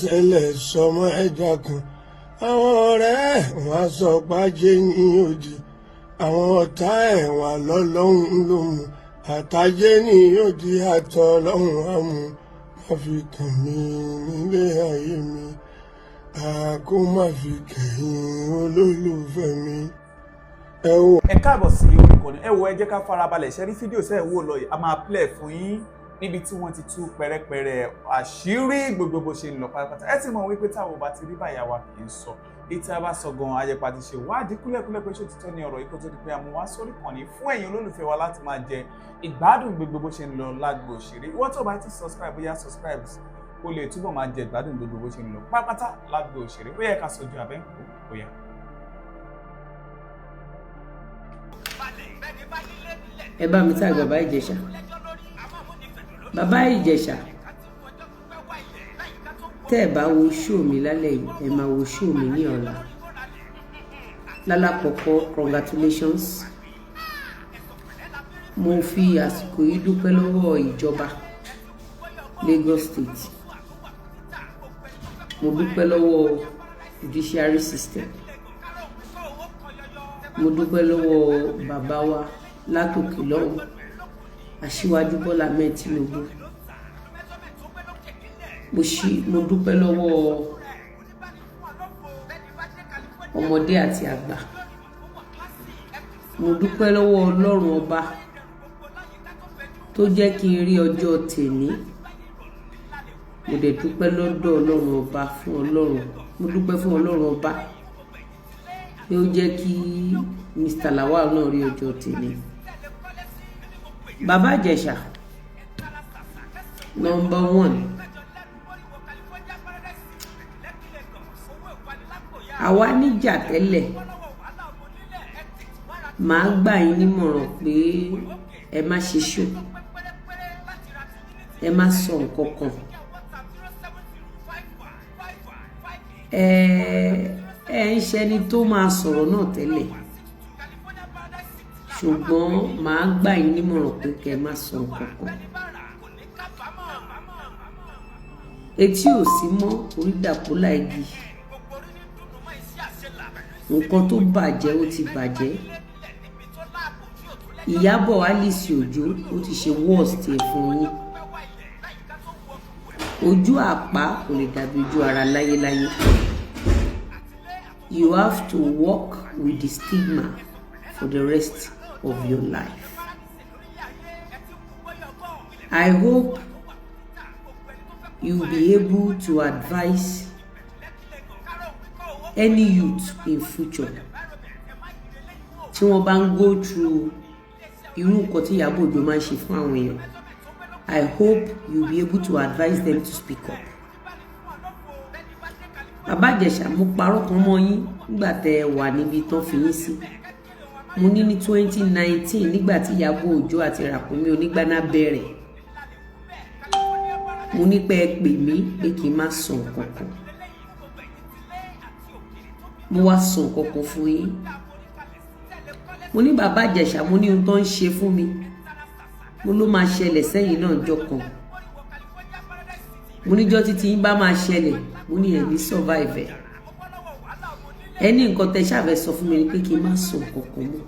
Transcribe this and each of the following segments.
Ṣẹlẹ̀ sọmọ ẹja kan, àwọn ọ̀rẹ́ ẹ̀ wọ́n á sọ pàjẹ́ ní òdì, àwọn ọ̀tá ẹ̀ wọ́n lọ́lọ́hún ló mú àtàjẹ́ ní òdì, àtọ̀ ọlọ́hún àmú má fi kàn mí nílé ayé mi, àkó má fi kẹ̀yìn olólùfẹ́ mi. Ẹ wò. Ẹ káàbọ̀ sí orí ìkànnì. Ẹ wo, ẹ jẹ́ ká farabalẹ̀ ṣe rí fídíò sẹ́ẹ̀ wò lọ yìí. A máa play fún yín níbi tí wọ́n ti tú pẹ̀rẹ̀pẹ̀rẹ̀ àṣírí gbogbo bó ṣe ń lọ pátápátá. Ẹ ti mọ̀ wípé táwọn ò bá ti rí báyà wa kì í sọ èyí tí a bá sọ gan, ayẹpa ti ṣe wádìí kúlẹ̀kúlẹ̀ pé ṣé òtítọ́ ni ọ̀rọ̀ yìí, kó tó di pé a mú wá sórí ìkànnì fún ẹ̀yin olólùfẹ́ wa láti máa jẹ ìgbádùn gbogbo bó ṣe ń lọ lágbo òṣèré. Ìwọ́n tó bá ti subscribe, bóyá subscribe kó lè túbọ̀ máa jẹ ìgbádùn gbogbo bó ṣe ń lọ pátápátá lágbo òṣèré. Ó yẹ ká sojú abẹ́ǹkó, ó yá. Ẹ bá mi tag Bàbá Ìjẹ̀ṣà. Bàbá Ìjẹ̀ṣà, tẹ́ ẹ bá wo show mi lálẹ́ yìí, ẹ máa wo show mi ní ọ̀la. Lálàkọ́kọ́, congratulations. Mo fi àsìkò yìí dúpẹ́ lọ́wọ́ ìjọba Lagos State, mo dúpẹ́ lọ́wọ́ judiciary system, mo dúpẹ́ lọ́wọ́ bàbá wa látòkè lọ́hùn, Aṣíwájú Bọ́lá Ahmed Tinubu. Mo dúpẹ́ lọ́wọ́ ọmọdé àti àgbà, mo dúpẹ́ lọ́wọ́ Ọlọ́run Ọba tó jẹ́ kí n rí ọjọ́ tèní. Mo dẹ̀ dúpẹ́ lọ́dọ̀ Ọlọ́run Ọba fún Ọlọ́run, mo dúpẹ́ fún Ọlọ́run Ọba pé ó jẹ́ kí Mr. Lawal náà rí ọjọ́ tèní. Bàbá Ìjẹ̀ṣà, number one, àwa níjà tẹ́lẹ̀, màá gbà yín nímọ̀ràn pé ẹ má ṣe ṣó, ẹ má sọ nǹkan kan. Ẹ ń ṣẹni tó máa sọ̀rọ̀ náà tẹ́lẹ̀, ṣùgbọ́n màá gbà yín nímọ̀ràn pé kẹ́ ẹ má sọ nǹkan kan. Etí ò sí mọ́ orí dàpọ̀ láìgì. Nǹkan tó bàjẹ́, ó ti bàjẹ́. Ìyábọ̀ Alice Òjó, ó ti ṣe worst ẹ̀ fún yín. Ojú àpá kò lè dàbí ojú ara láyéláyé. You have to work with the stigma for the rest of your life. I hope you'll be able to advise any youth in future tí wọ́n bá ń go through irú nǹkan tí Ìyábọ̀ Òjó máa ń ṣe fún àwọn èèyàn. I hope you'll be able to advise them to speak up. Bàbá Ìjẹ̀ṣà, mo parọ́ kan mọ́ yín nígbà tẹ́ ẹ wà níbi tán fi yín sí. Mo ní ní 2019, nígbà tí Ìyábọ̀ Òjó àti Ràkúnmí Onígbáná bẹ̀rẹ̀, mo ní pé ẹ pè mí pé kí n má sọ nǹkan kan. Mo wá sọ nǹkan kan fún yín. Mo ní, Bàbá Ìjẹ̀ṣà, mo ní ohun tó ń ṣe fún mi, mo ló máa ṣẹlẹ̀ sẹ́yìn náà jọ kan. Mo níjọ́ títí yín bá máa ṣẹlẹ̀, mo ní ẹ̀ ní survive ẹ̀. Ẹ ní nǹkan tẹ ṣàfẹ́ sọ fún mi ni pé kí n má sọ nǹkan kan mọ́.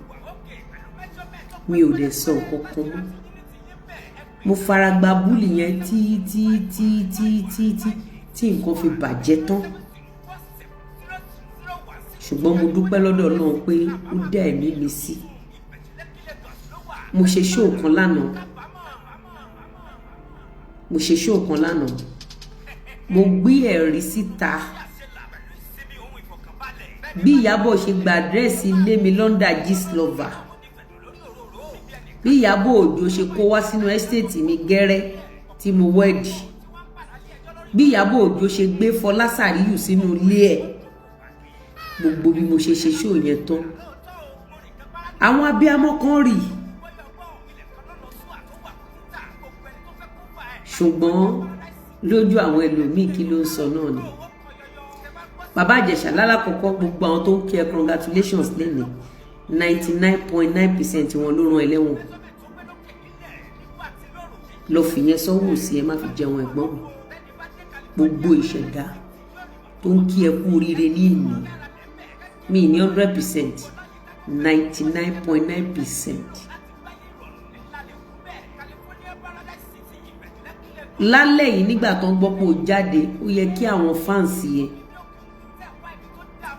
Mi ò dẹ̀ sọ nǹkan kan mọ́. Mo fara gba bully yẹn tí tí tí tí tí tí tí nǹkan fi bàjẹ́ tán. Ṣùgbọ́n mo dúpẹ́ lọ́dọ̀ Ọlọ́run pé ó dá ẹ̀mí mi sí. Mo ṣe show kan lánàá, mo ṣe show kan lánàá, mo gbé ẹ̀rí síta bí Ìyábọ̀ ṣe gba àdírẹ́sì ilé mi London Gistlover, bí Ìyábọ̀ Òjó ṣe kó wá sínú estate mi gẹ́rẹ́ tí mo wed, bí Ìyábọ̀ Òjó ṣe gbé Fọlá Sàríyù sínú ilé ẹ̀, gbogbo bí mo ṣe ṣe show yẹn tán, àwọn abiyamọ kan rí. Ṣùgbọ́n lójú àwọn ẹlòmíì, kí ló ń sọ náà ni Bàbá Ìjẹ̀ṣà. Lálàkọ́kọ́, gbogbo àwọn tó ń kí ẹ congratulations lẹ́nìí, 99.9% wọn ló rán ẹlẹ́wọ̀n. Lọ fìyẹn sọ́wọ́ sí, ẹ má fi jẹun ẹ̀gbọ́n mi. Gbogbo ìṣẹ̀dá tó ń kí ẹ kú oríire ní ìní mi ní 100%, 99.9%. Lálẹ́ yìí, nígbà tó ń gbọ́ pé o jáde, ó yẹ kí àwọn fans yẹn,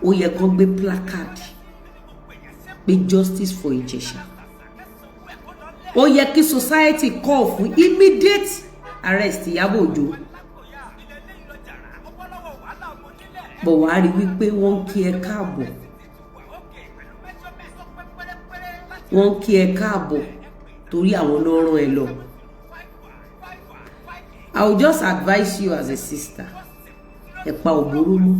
ó yẹ kán gbé placard pé "Justice for Ìjẹ̀ṣà". Ó yẹ kí society call fún immediate arrest Ìyábọ̀ Òjó. Bọ̀ wá rí wípé wọ́n ń kí ẹ káàbọ̀, wọ́n ń kí ẹ káàbọ̀ torí àwọn náà rán ẹ lọ. I will just advise you as a sister, ẹ̀pa òbóró mọ́,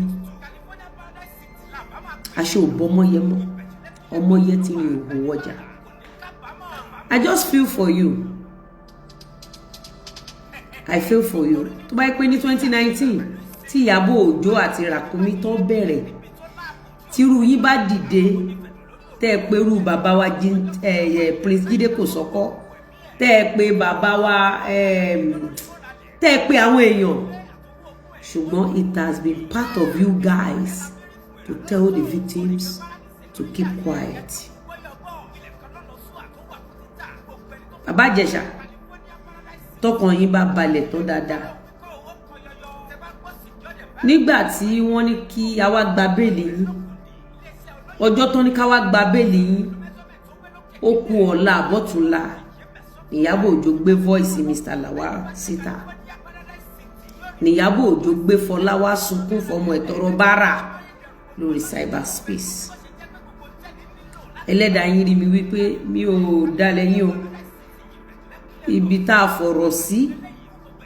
aṣọ òbọ ọmọyẹ mọ́, ọmọyẹ tí mi ò wọjà. I just feel for you, I feel for you. Tó bá yẹ pé ní 2019 tí Ìyábọ̀ Òjó àti Ràkúnmí tó bẹ̀rẹ̀, tírú yín bá dìde, tẹ́ ẹ pé irú bàbá wa Prince Jídé Kòsọ́kọ́, tẹ́ ẹ pé bàbá wa, tẹ́ ẹ pé àwọn èèyàn, ṣùgbọ́n it has been part of you guys to tell the victims to keep quiet. Bàbá Ìjẹ̀ṣà, tọkàn yín bá balẹ̀ tán dáadáa, nígbà tí wọ́n ní kí a wá gba béèlì yín, ọjọ́ tó ní ká wá gba béèlì yín, ó kù ọ̀la àbọ̀túnla, Ìyábọ̀ Òjó gbé voice Mr. Lawal síta. Níyàbọ̀ Òjó gbé Fọlá wá sunkún fọmọ ẹ̀tọ́rọ bára lórí cyberspace. Ẹlẹ́dàá yín rí mi wípé mi ò dalẹ̀ yín o. Ibi tá a fọ̀rọ̀ sí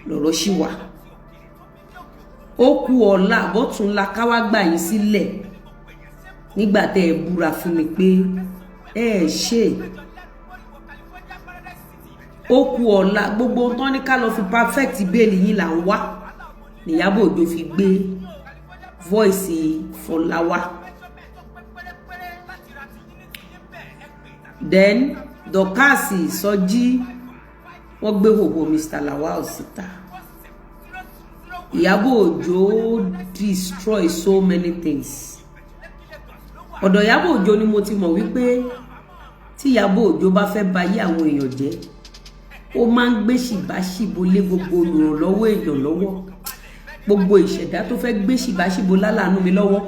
lọ̀rọ̀ ṣì wà. Ó kù ọ̀la àbọ̀túnla ká wá gbà yín sílẹ̀, nígbà tẹ́ ẹ búra fún mi pé ẹ ṣe. Ó kù ọ̀la, gbogbo ohun tán ní ká lọ fi perfect béèlì yín là ń wá. Níyàbọ̀ Òjó fi gbé voice Fọlá wá. Then Dorcas Sọjí, wọ́n gbé hòhò Mr. Lawal síta. Ìyábọ̀ Òjó destroy so many things. Ọ̀dọ̀ Ìyábọ̀ Òjó ni mo ti mọ̀ wípé tí Ìyábọ̀ Òjó bá fẹ́ ba ayé àwọn èèyàn jẹ́, ó máa ń gbé ṣìbáṣìbo lé gbogbo olùrànlọ́wọ́ èèyàn lọ́wọ́. Gbogbo ìṣẹ̀dá tó fẹ́ gbé ṣìbáṣìbo lálàánú mi lọ́wọ́,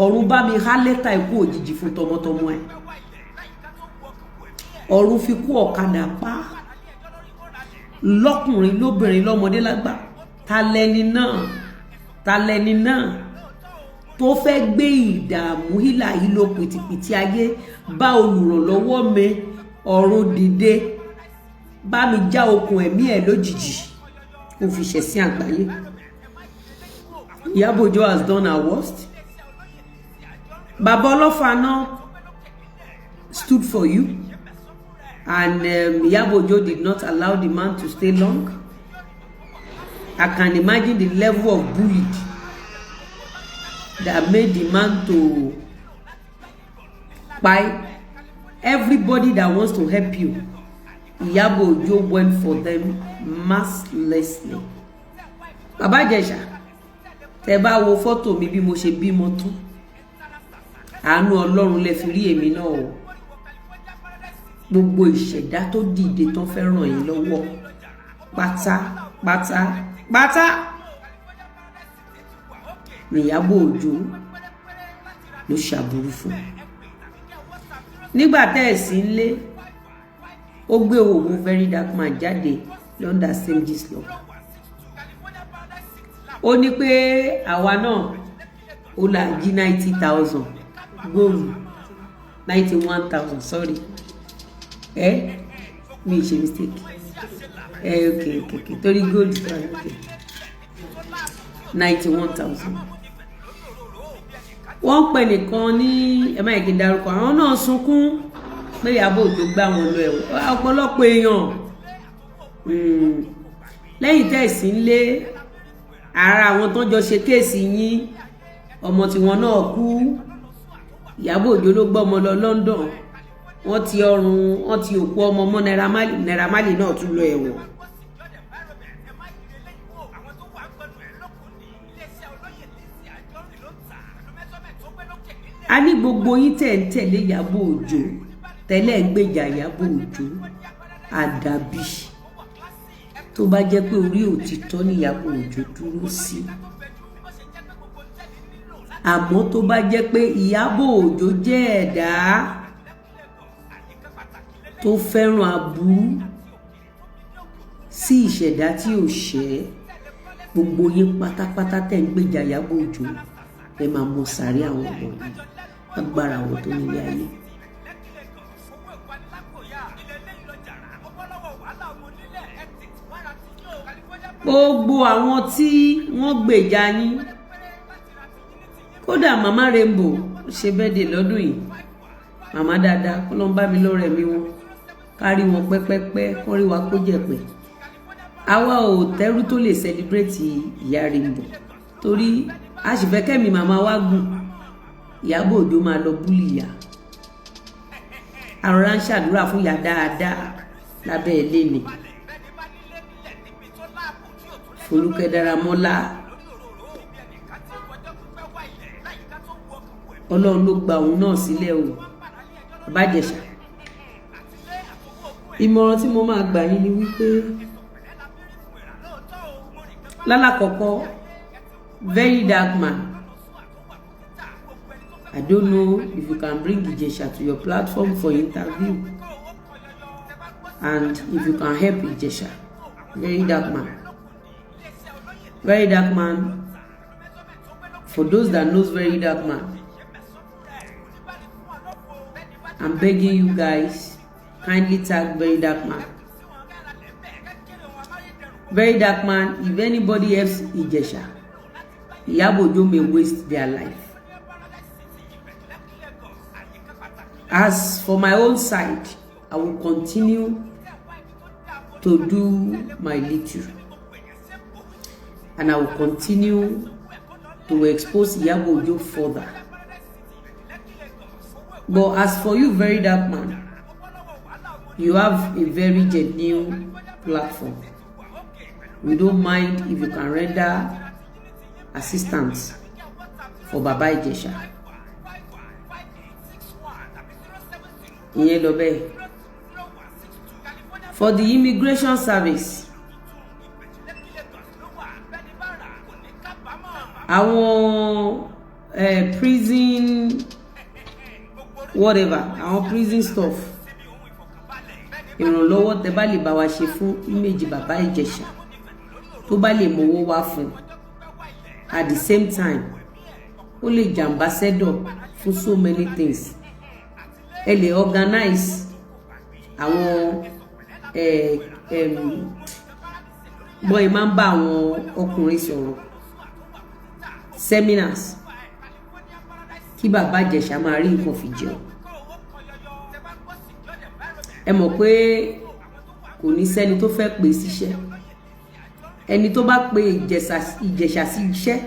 ọ̀run bá mi há lẹ́tà ikú òjijì fún tọmọtọmọ ẹ̀. Ọ̀run fi kú ọ̀kadà pa lọ́kùnrin, lóbìnrin, lọ́mọdé, lágbà. Ta lẹni náà? Ta lẹni náà tó fẹ́ gbé ìdààmú, hílà hílò, pìtìpìtì ayé bá olùrànlọ́wọ́ mi? Ọ̀run dìde, bá mi já okùn ẹ̀mí ẹ̀ lójijì, kó fi ṣẹ̀sín àgbáyé. Ìyábọ̀ Òjó has done her worst. Bàbá Ọlọ́fà náà stood for you, and Ìyábọ̀ Òjó did not allow the man to stay long. I can imagine the level of bullied that made the man to buy everybody that wants to help you. Ìyábọ̀ Òjó went for them mercilessly. Bàbá Ìjẹ̀ṣà, tẹ́ bá wo fọ́tò mi bí mo ṣe bímọ tán, àánú Ọlọ́run lẹ fi rí èmi náà o. Gbogbo ìṣẹ̀dá tó dìde tán fẹ́ ràn yín lọ́wọ́ pátá pátá pátá nìyábọ̀ Òjó ló ṣàbùrú fún. Nígbà tẹ́ ẹ̀ sí ń lé, ó gbé òwò Very Dark Man jáde London, same gist lọ. Ó ní pé àwa náà ó là jí 90,000 góòlù, 91,000, sorry, ẹ mi ì ṣe mistake ẹ. Ok, torí góòlù tó wà, ok, 91,000. Wọ́n ń pè nìkan ní ẹ má yẹ kí n dárúkọ. Àwọn náà sunkún pé Ìyábọ̀ Òjó gbá wọn lọ ẹ̀wọ̀n. Ọ̀pọ̀lọpọ̀ èèyàn lẹ́yìn tẹ̀sí ń lé ara àwọn tó ń jọ ṣe case yín, ọmọ tiwọn náà kú. Ìyábọ̀ Òjó ló gbọ́ ọmọ lọ London. Wọ́n ti ọrùn, wọ́n ti òkú ọmọ mọ́ Naira Marley. Naira Marley náà tún lọ ẹ̀wọ̀n. A ní gbogbo yín tẹ̀ ń tẹ̀lé Ìyábọ̀ Òjó, tẹ́lẹ̀ ń gbèjà Ìyábọ̀ Òjó, àdàbí tó bá jẹ́ pé orí òtítọ́ ní Ìyábọ̀ Òjó dúró sí. Àmọ́ tó bá jẹ́ pé Ìyábọ̀ Òjó jẹ́ ẹ̀dá tó fẹ́ràn aburú sí ìṣẹ̀dá tí ò ṣẹ́, gbogbo yín pátápátá tẹ̀ ń gbèjà Ìyábọ̀ Òjó, ẹ máa mọ sàárẹ̀ àwọn ọmọ yìí, agbára àwọn tó nílé ayé. Gbogbo àwọn tí wọ́n gbèjà yín, kódà Mama Rainbow ṣe birthday lọ́dún yìí, màmá dáadáa, kó ló ń bá mi lọ́rẹ̀ mi, wọn kárí wọn pẹ́pẹ́pẹ́, kó rí wa kó jẹ̀pẹ́. Àwa ò tẹ́rú tó lè celebrate ìyá Rainbow, torí a sì fẹ́ kẹ́mi màmá wa gùn. Ìyábọ̀ Òjó máa lọ bully ìyá. Àrọ̀rá ń ṣàdúrà fún ìyá dáadáa lábẹ́ ilé ni. Folúkẹ́ Dáramọ́lá, Ọlọ́run ló gba òun náà sílẹ̀ o. Bàbá Ìjẹ̀ṣà, ìmọ̀ràn tí mo máa gbà yín ni wípé, lálàkọ́kọ́, Very Dark Man, I don't know if you can bring Ìjẹ̀ṣà to your platform for interview and if you can help Ìjẹ̀ṣà. Very Dark Man, Very Dark Man, for those that knows Very Dark Man, I'm begging you guys, kindly tag Very Dark Man. Very Dark Man, if anybody helps Ìjẹ̀ṣà, Ìyábọ̀ Òjó may waste their life. As for my own side, I will continue to do my little and I will continue to expose Ìyábọ̀ Òjó further. But as for you, Very Dark Man, you have a very genuine platform. We don't mind if you can render assistance for Baba Ijesha. Ìyẹn lọ bẹ́ẹ̀. For the immigration service, àwọn prison whatever, àwọn prison stuff, ìrànlọ́wọ́ tẹ́ bá lè bá wa ṣe fún image Bàbá Ìjẹ̀ṣà, tó bá lè mówó wá fún, at the same time ó lè jẹ́ ambassador fún so many things. Ẹ lè organize àwọn bọ́ọ̀ máa ń bá àwọn ọkùnrin sọ̀rọ̀, seminars, kí Bàbá Ìjẹ̀ṣà máa rí nǹkan fi jẹun. Ẹ mọ̀ pé kò ní sẹ́ni tó fẹ́ pè síṣẹ́. Ẹni tó bá pe Ìjẹ̀ṣà sí iṣẹ́,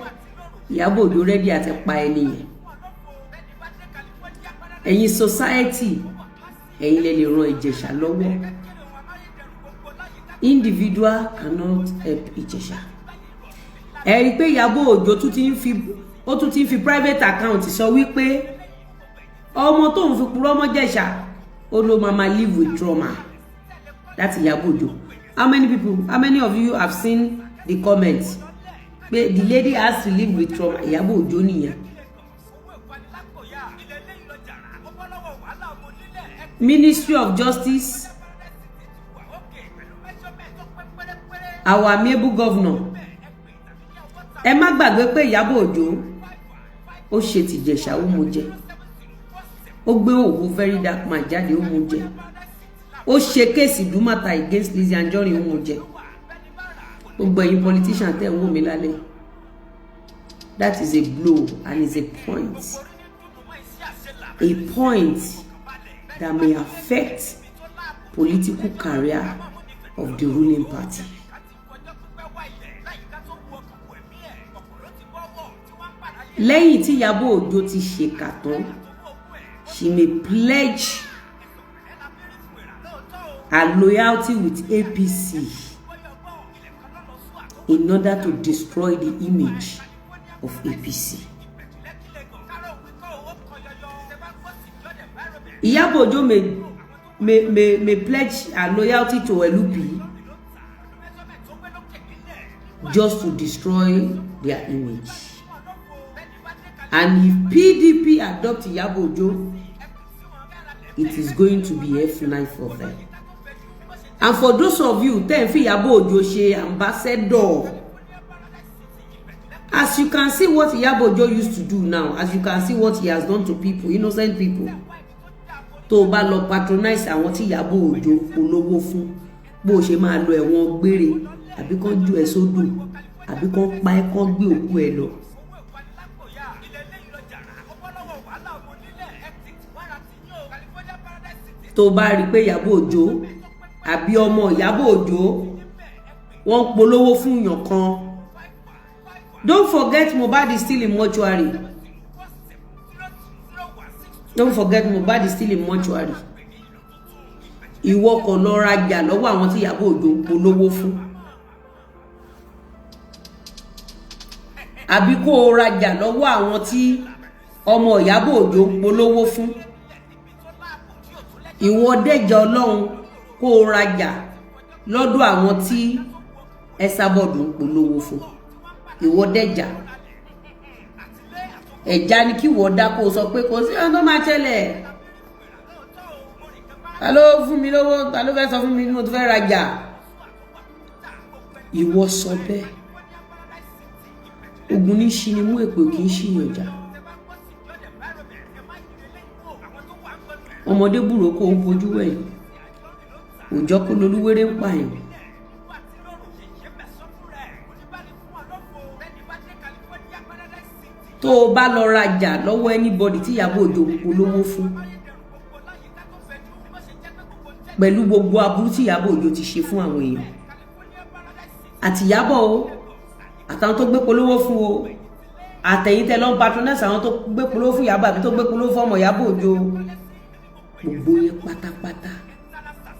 Ìyábọ̀ Òjó ready àti pa ẹni yẹn. Ẹ̀yin society, ẹ̀yin lè ran Ìjẹ̀ṣà lọ́wọ́. Individual cannot help Ìjẹ̀ṣà. Ẹ rí i pé Ìyábọ̀ Òjó tún ti ń fi, ó tún ti ń fi private account sọ wípé ọmọ tóun fi purọ́ mọ́ Ìjẹ̀ṣà, ó ló máa ma live with trauma. That's Ìyábọ̀ Òjó. How many people, how many of you have seen the comment pé the lady has to live with trauma? Ìyábọ̀ Òjó nìyẹn. Ministry of Justice, our amiable governor, ẹ má gbàgbé pé Ìyábọ̀ Òjó ó ṣe tìjẹ̀ṣà, ó mú jẹ, ó gbé òwò Very Dark Man jáde, ó mú jẹ, ó ṣe case Ìdúmọ̀tà against Lizzy Anjorin, ó mú jẹ. Gbogbo ẹ̀yin politician tẹ́ ń wò mí lálẹ́, that is a blow and is a point that may affect political career of the ruling party. Lẹ́yìn tí Ìyábọ̀ Òjó ti ṣèkà tán, she may pledge her loyalty with APC in order to destroy the image of APC. Ìyábọ̀ Òjó may pledge her loyalty to LP just to destroy their image. And if PDP adopt Ìyábọ̀ Òjó, it is going to be F9 for them. And for those of you tẹ́ ń fi Ìyábọ̀ Òjó ṣe ambassador, as you can see what Ìyábọ̀ Òjó used to do now, as you can see what he has done to people, innocent people, tó o bá lọ patronize àwọn tí Ìyábọ̀ Òjó polówó fún, bó o ṣe máa lọ ẹ̀wọ̀n gbére, àbí kán ju ẹ sódò, àbí kán pa ẹ́, kán gbé òkú ẹ lọ. Tó o bá rí i pé Ìyábọ̀ Òjó àbí ọmọ Ìyábọ̀ Òjó wọ́n ń polówó fún yàn kan, don't forget Mohbad is still in mortuary. Don't forget Mohbad is still in mortuary. Ìwọ kò lọ rajà lọ́wọ́ àwọn tí Ìyábọ̀ Òjó ń polówó fún, àbí kó o rajà lọ́wọ́ àwọn tí ọmọ Ìyábọ̀ Òjó ń polówó fún. Ìwọ dẹ́jà Ọlọ́run kó o rajà lọ́dọ̀ àwọn tí Esabod ń polówó fún. Ìwọ dẹ́jà ẹ̀já ni kí ìwọ dá, kó o sọ pé kò sí ohun tó máa ṣẹlẹ̀. Ta ló fún mi lówó? Ta ló fẹ́ sọ fún mi bí mo ti fẹ́ rajà? Ìwọ sọ bẹ́ẹ̀. Ogun ní ṣi ni mú, èpè kì í ṣìyàn jà. Ọmọdé búrò kó o bojú wẹ̀yìn, òòjọ́ kó lolúwéré ń pààyàn. Tó o bá lọ rajà lọ́wọ́ anybody tí Ìyábọ̀ Òjó ń polówó fún, pẹ̀lú gbogbo aburú tí Ìyábọ̀ Òjó ti ṣe fún àwọn èèyàn, àti Ìyábọ̀ o, àtàwọn tó gbé polówó fún o, àtẹ̀yìn tẹ́ lọ ń patronize àwọn tó gbé polówó fún Ìyábọ̀ àbí tó gbé polówó fún ọmọ Ìyábọ̀ Òjó, gbogbo yẹn pátápátá,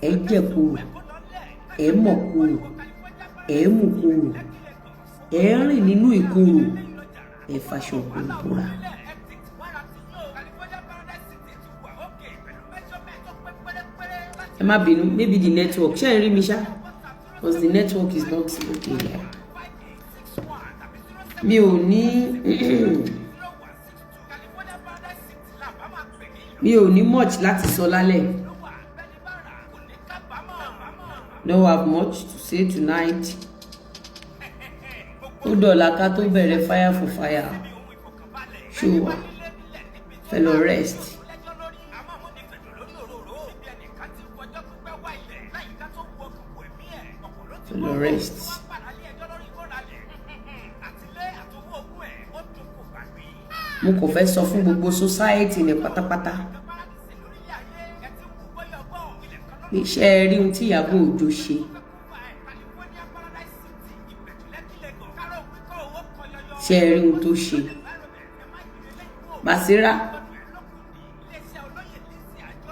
ẹ jẹ korò, ẹ mọ̀ korò, ẹ mú korò, ẹ rìn nínú ìkorò, ẹ faṣọ korò bóra. Ẹ má bínú, maybe the network. Ṣé ẹ rí mi ṣá? Because the network is not okay here. Mi ò ní much láti sọ lálẹ́. No have much to say tonight. Ó dọ̀la ká tó bẹ̀rẹ̀ fire for fire. Ṣó wà fẹ́ lọ rest. Fẹ́ lọ rest. Mo kò fẹ́ sọ fún gbogbo society ní pátápátá pé ṣé ẹ rí ohun tí Ìyábọ̀ Òjó ṣe? Ṣé ẹ rí ohun tó ṣe? Basira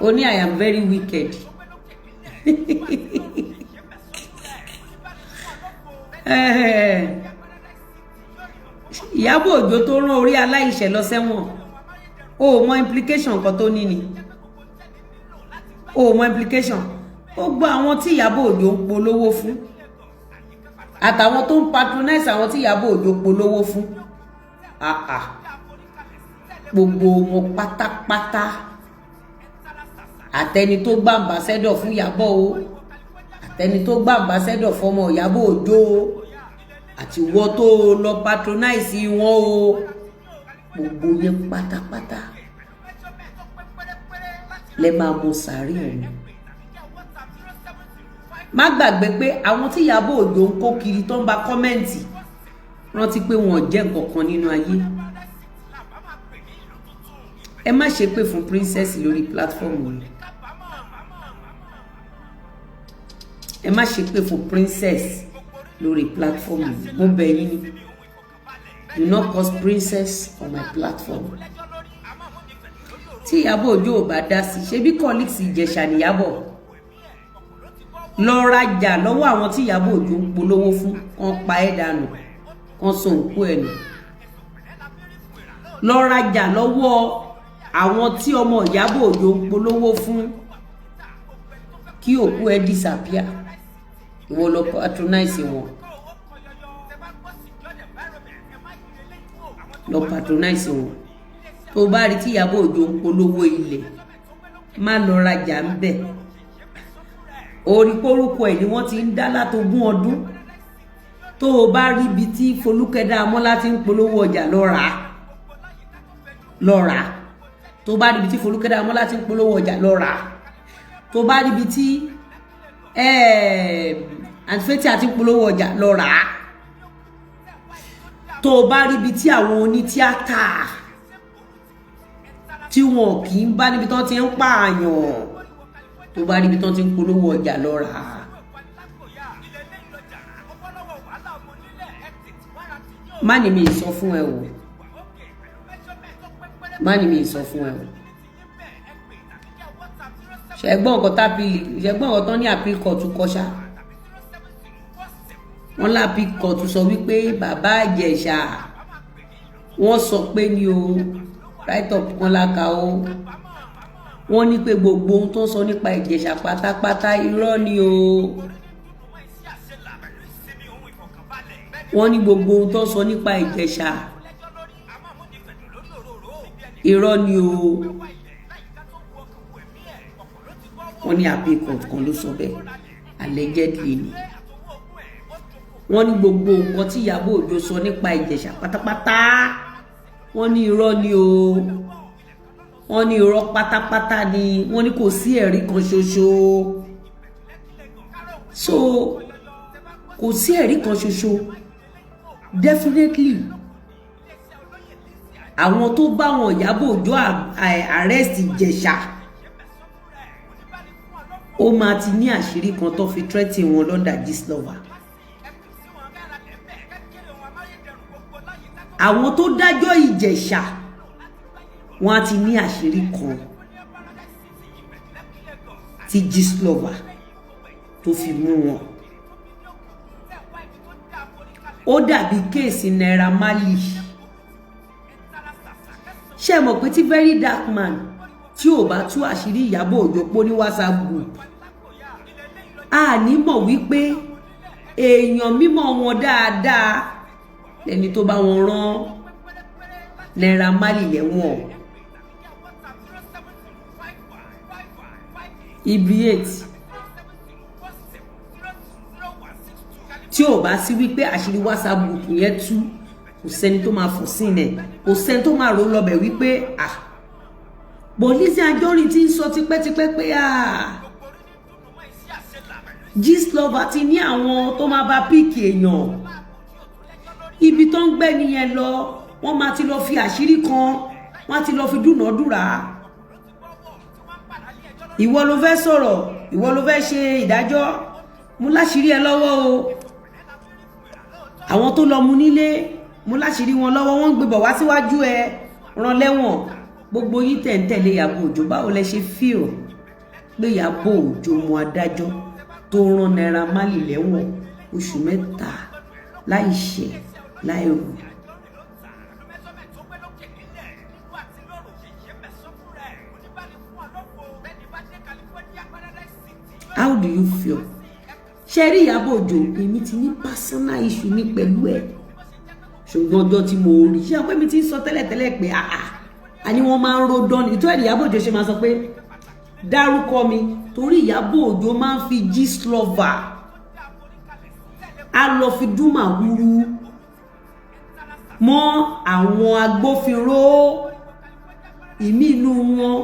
ó ní I am very wicked. Ìyábọ̀ Òjó tó rán orí aláìṣẹ̀ lọ sẹ́wọ̀n, o ò mọ implication nǹkan tó ní ni, o ò mọ implication. Ó gbọ́ àwọn tí Ìyábọ̀ Òjó ń polówó fún, àtàwọn tó ń patronize àwọn tí Ìyábọ̀ Òjó polówó fún, àà gbogbo wọn pátápátá, àtẹni tó gbà ambassador fún Ìyábọ̀ o, àtẹni tó gbà ambassador fọmọ Ìyábọ̀ Òjó o, àti wọ́n tó lọ patronize wọn o, gbogbo yẹn pátápátá lẹ máa mọ sàárè ọ̀hún. Má gbàgbé pé àwọn tí Ìyábọ̀ Òjó ń kó kiri tó ń ba comment, rántí pé wọn ò jẹ́ nǹkan kan nínú ayé. Ẹ má ṣe pé fún princess lórí platform yìí. Ẹ má ṣe pé fún princess lórí platform yìí. Mo bẹ̀ yín ni. Do not cause princess on my platform. Tí Ìyábọ̀ Òjó ò bá dá sí, ṣebí colleagues Ìjẹ̀ṣà níyàbọ̀ lọ rajà lọ́wọ́ àwọn tí Ìyábọ̀ Òjó ń polówó fún, kán pa ẹ́ dànù, kán sọ òkú ẹ̀ nù. Lọ rajà lọ́wọ́ Àwọn tí ọmọ Ìyábọ̀ Òjó ń polówó fún kí òkú ẹ disappear, ìwọ lọ patronize wọn, lọ patronize wọn. Tó bá rí tí Ìyábọ̀ Òjó ń polówó ilẹ̀, má lọ rajà ń bẹ̀. Orí kórúkọ ẹ̀ ni wọ́n ti ń dá látogún ọdún. Tó o bá rí ibi tí Folúkẹ́ Dáramọ́lá ti ń polówó ọjà, lọ rà á, lọ rà á. Tó bá rí ibi tí Folúkẹ́ Dáramọ́lá ti ń polówó ọjà, lọ rà á. Tó bá rí ibi tí Àǹtí Fathia ti ń polówó ọjà, lọ rà á. Tó o bá rí ibi tí àwọn onítíátà tí wọn kì í bá níbi tí wọ́n ti ń pààyàn, tó bá rí ibi tí wọ́n ti ń polówó ọjà, lọ rà á. Má ní mi sọ fún ẹ o, má ní mi sọ fún ẹ o. Ṣẹgbọ́n nǹkan tápìlì, ṣẹgbọ́n nǹkan tán ní appeal court kọṣá. Wọ́n lápìl court sọ wípé bàbá Ìjẹ̀ṣà, wọ́n sọ pé ní o write up kan láka o. Wọ́n ní pé gbogbo ohun tó ń sọ nípa Ìjẹ̀ṣà pátápátá, irọ́ ni o. Wọ́n ní gbogbo ohun tó ń sọ nípa Ìjẹ̀ṣà, irọ́ ni o. Wọ́n ní appeal court kan ló sọ bẹ́ẹ̀, allegedly ni. Wọ́n ní gbogbo nǹkan tí Ìyábọ̀ Òjó sọ nípa Ìjẹ̀ṣà pátápátá, wọ́n ní irọ́ ni o. Wọ́n ní irọ́ pátápátá ni. Wọ́n ní kò sí ẹ̀rí kan ṣoṣo. So kò sí ẹ̀rí kan ṣoṣo. Definitely àwọn tó bá wọn Ìyábọ̀ Òjó arrest Ìjẹ̀ṣà, ó máa ti ní àṣírí kan tó fi threaten wọn lọ́ndà Gistlover. Àwọn tó dájọ́ Ìjẹ̀ṣà, wọ́n á ti ní àṣírí kan tí Gistlover tó fi mú wọn. Ó dàbí case Naira Marley. Ṣé ẹ mọ̀ pé tí Very Dark Man tí ò bá tú àṣírí Ìyábọ̀ Òjó pó ní WhatsApp group, a ní mọ̀ wípé èèyàn mímọ̀ wọn dáadáa lẹni tó bá wọn rán Naira Marley lẹ́wọ̀n. Ibi 8 tí ò bá sí wípé àṣírí WhatsApp group yẹn tú, kò sẹ́ni tó máa fò sí ilẹ̀, kò sẹ́ni tó máa rò lọ́bẹ̀ wípé ah, bọ̀ Lizzy Anjorin ti ń sọ tipẹ́tipẹ́ pé ah, Gistlover ti ní àwọn tó máa bá píìkì èèyàn. Ibi tó ń gbẹ́ nìyẹn lọ, wọ́n máa ti lọ fi àṣírí kan, wọ́n á ti lọ fi dúnàádúrà. Ìwọ ló fẹ́ sọ̀rọ̀, ìwọ ló fẹ́ ṣe ìdájọ́, mú láṣìírí ẹ lọ́wọ́ o. Àwọn tó lọ mú nílé, mú láṣìírí wọn lọ́wọ́, wọ́n ń gbé bọ̀ wá síwájú ẹ, rán lẹ́wọ̀n. Gbogbo yín tẹ̀ ń tẹ̀lé Ìyábọ̀ Òjó, báwo lẹ ṣe fíò pé Ìyábọ̀ Òjó mú adájọ́ tó rán Naira Marley lẹ́wọ̀n oṣù 3 láì ṣẹ̀ láì rò? How do you feel? Ṣe rí Ìyábọ̀ Òjó, èmi ti ní personal issue mi pẹ̀lú ẹ̀, ṣùgbọ́n ọjọ́ tí mo rí, ṣé ọpẹ́ mi ti ń sọ tẹ́lẹ̀tẹ́lẹ̀ pé àà àní wọ́n máa ń ro dán ni. Ìtọ́ Ìyábọ̀ Òjó ṣe máa sọ pé dárúkọ mi, torí Ìyábọ̀ Òjó máa ń fi Gistlover á lọ fi dúnmà wúrú mọ́ àwọn agbófinró ìmí inú wọn,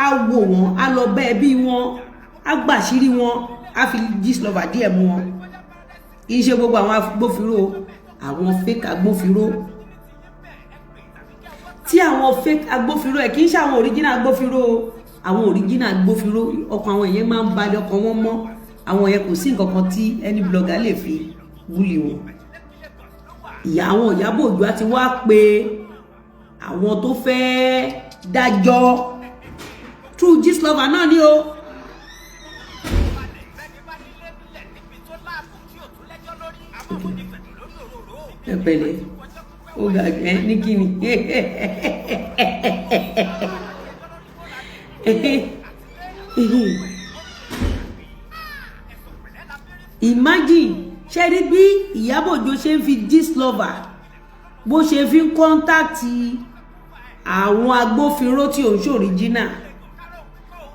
á wò wọ́n, á lọ bá ẹbí wọn, á gbàṣírí wọn, á fi Gistlover díẹ̀ mú wọn. Kì í ṣe gbogbo àwọn agbófinró, àwọn fake agbófinró, tí àwọn fake agbófinró ẹ kì í ṣe àwọn original agbófinró. Àwọn original agbófinró, ọkàn àwọn èèyàn máa ń balẹ̀, ọkàn wọn mọ́. Àwọn yẹn kò sí nǹkan kan tí any blogger lè fi wúlì wọn. Ìyá àwọn Ìyábọ̀ Òjó á ti wá pé àwọn tó fẹ́ dájọ́ through Gistlover náà ni o. Ẹ pẹ̀lẹ́, ó ga ẹ ní kíni. Imagine, ṣe rí bí Ìyábọ̀ Òjó ṣe ń fi Gistlover, bó ṣe fi ń contact àwọn agbófinró tí ò ń ṣe original,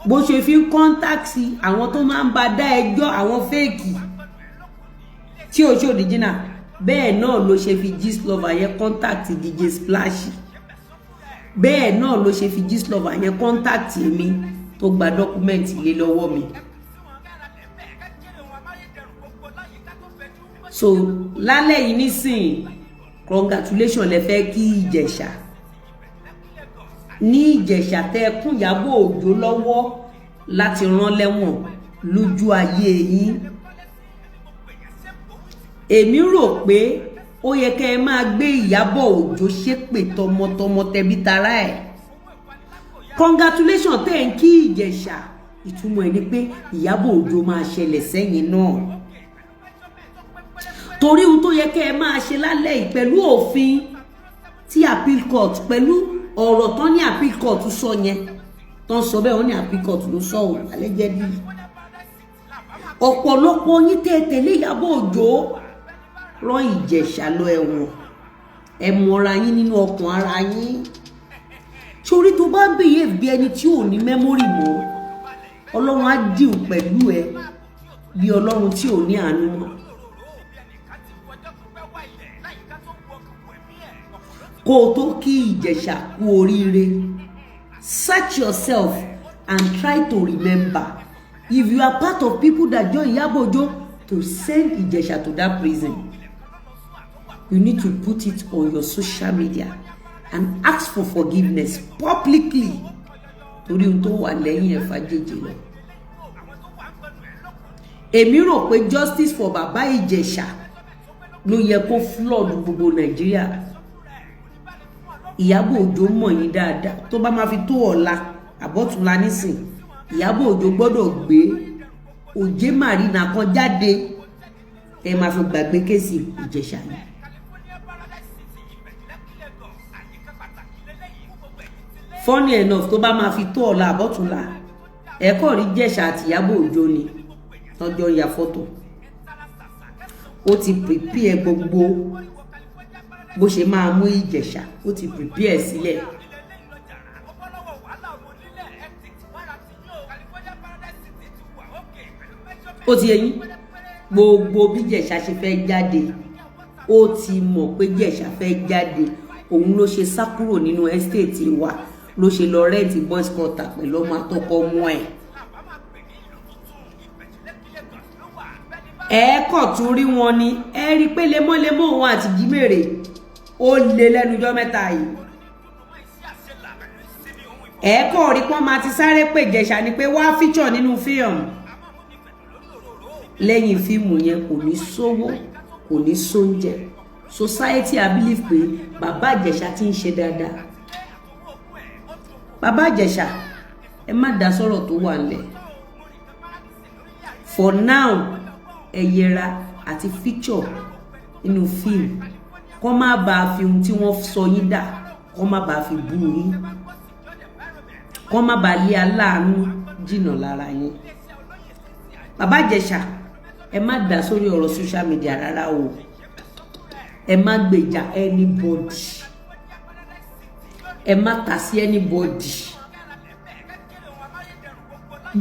bó ṣe fi ń contact àwọn tó máa ń bá dá ẹjọ́, àwọn fake tí ò ṣe original, bẹ́ẹ̀ náà ló ṣe fi Gistlover yẹn contact DJ Splash, bẹ́ẹ̀ náà ló ṣe fi Gistlover yẹn contact mi tó gba document lé lọ́wọ́ mi. So lálẹ́ yìí nísìnyí, congratulation lẹ fẹ́ kí Ìjẹ̀ṣà ní. Ìjẹ̀ṣà tẹ́ ẹ kún Ìyábọ̀ Òjó lọ́wọ́ láti rán lẹ́wọ̀n lójú ayé yín, èmi rò pé ó yẹ kẹ́ ẹ máa gbé Ìyábọ̀ Òjó ṣépè tọmọtọmọ, tẹbí tará ẹ̀. Congratulation tẹ́ ẹ̀ ń kí Ìjẹ̀ṣà, ìtumọ̀ ẹ̀ ni pé Ìyábọ̀ Òjó máa ṣẹlẹ̀ sẹ́yìn náà, torí ohun tó yẹ kẹ́ ẹ máa ṣe lálẹ́ yìí pẹ̀lú òfin tí appeal court, pẹ̀lú ọ̀rọ̀ tán ní appeal court sọ yẹn, tán sọ bẹ́ẹ̀, wọ́n ní appeal court ló sọ ọ́ allegedly. Ọ̀pọ̀lọpọ̀ yín tẹ́ ẹ tẹ̀lé Ìyábọ̀ Òjó rán Ìjẹ̀ṣà lọ ẹ̀wọ̀n, ẹ mọra yín nínú ọkàn ara yín. Torí tó bá ń behave bí ẹni tí ò ní memory mọ́, Ọlọ́run á deal pẹ̀lú ẹ bí Ọlọ́run tí ò ní àánú mọ́. Kó o tó kí Ìjẹ̀ṣà kú oríire, search yourself and try to remember if you are part of people that join Iyabo Ojo to send Ìjẹ̀ṣà to that prison. You need to put it on your social media and ask for forgiveness publicly, torí ohun tó wà lẹ́yìn ẹ̀fà jèjì lọ. Èmi rò pé justice for Bàbá Ìjẹ̀ṣà ló yẹ kó flood gbogbo Nàìjíríà. Ìyábọ̀ Òjó mọ̀ yín dáadáa. Tó bá máa fi tó ọ̀la àbọ̀túnla nísìn, Ìyábọ̀ Òjó gbọ́dọ̀ gbé Òjé Marina kan jáde ẹ máa fi gbàgbé case Ìjẹ̀ṣà yìí. Funny enough, tó bá máa fi tó ọ̀la àbọ̀túnla, ẹ̀kọ́ rí Jẹ̀ṣà àti Ìyábọ̀ Òjó ni tọ́jọ́ ya fọ́tò. Ó ti prepare gbogbo bó ṣe máa mú Ìjẹ̀ṣà, ó ti prepare sílẹ̀. Ó ti yẹyin gbogbo bí Ìjẹ̀ṣà ṣe fẹ́ jáde. Ó ti mọ̀ pé Ìjẹ̀ṣà fẹ́ jáde, òun ló ṣe sá kúrò nínú estate wa, ló ṣe lọ rent boys quarter pẹ̀lú ọmọ àtọkọ ọmọ ẹ̀. Ẹ kọ̀ tún rí wọn ni, ẹ rí i pé lemọ́lemọ́ òun àti Jímèrè ó lé lẹ́nujọ́ mẹ́ta yìí. Ẹ kọ̀ rí pọ́n máa ti sáré pè Ìjẹ̀ṣà ni pé wá feature nínú fíìmù. Lẹ́yìn fíìmù yẹn, kò ní sówó, kò ní sóúnjẹ. Society, I believe pé Bàbá Ìjẹ̀ṣà ti ń ṣe dáadáa. Bàbá Ìjẹ̀ṣà, ẹ má dá sọ̀rọ̀ tó wà nílẹ̀. For now, ẹ yẹra àti feature nínú fíìmù, kọ́ má bàa fi ohun tí wọ́n sọ yín dà, kọ́ má bàa fi bú yín, kọ́ má bàa lé aláàánú jìnnà lára yín. Bàbá Ìjẹ̀ṣà, ẹ má dá sórí ọ̀rọ̀ social media rárá o. Ẹ má gbèjà anybody, ẹ má tà sí anybody.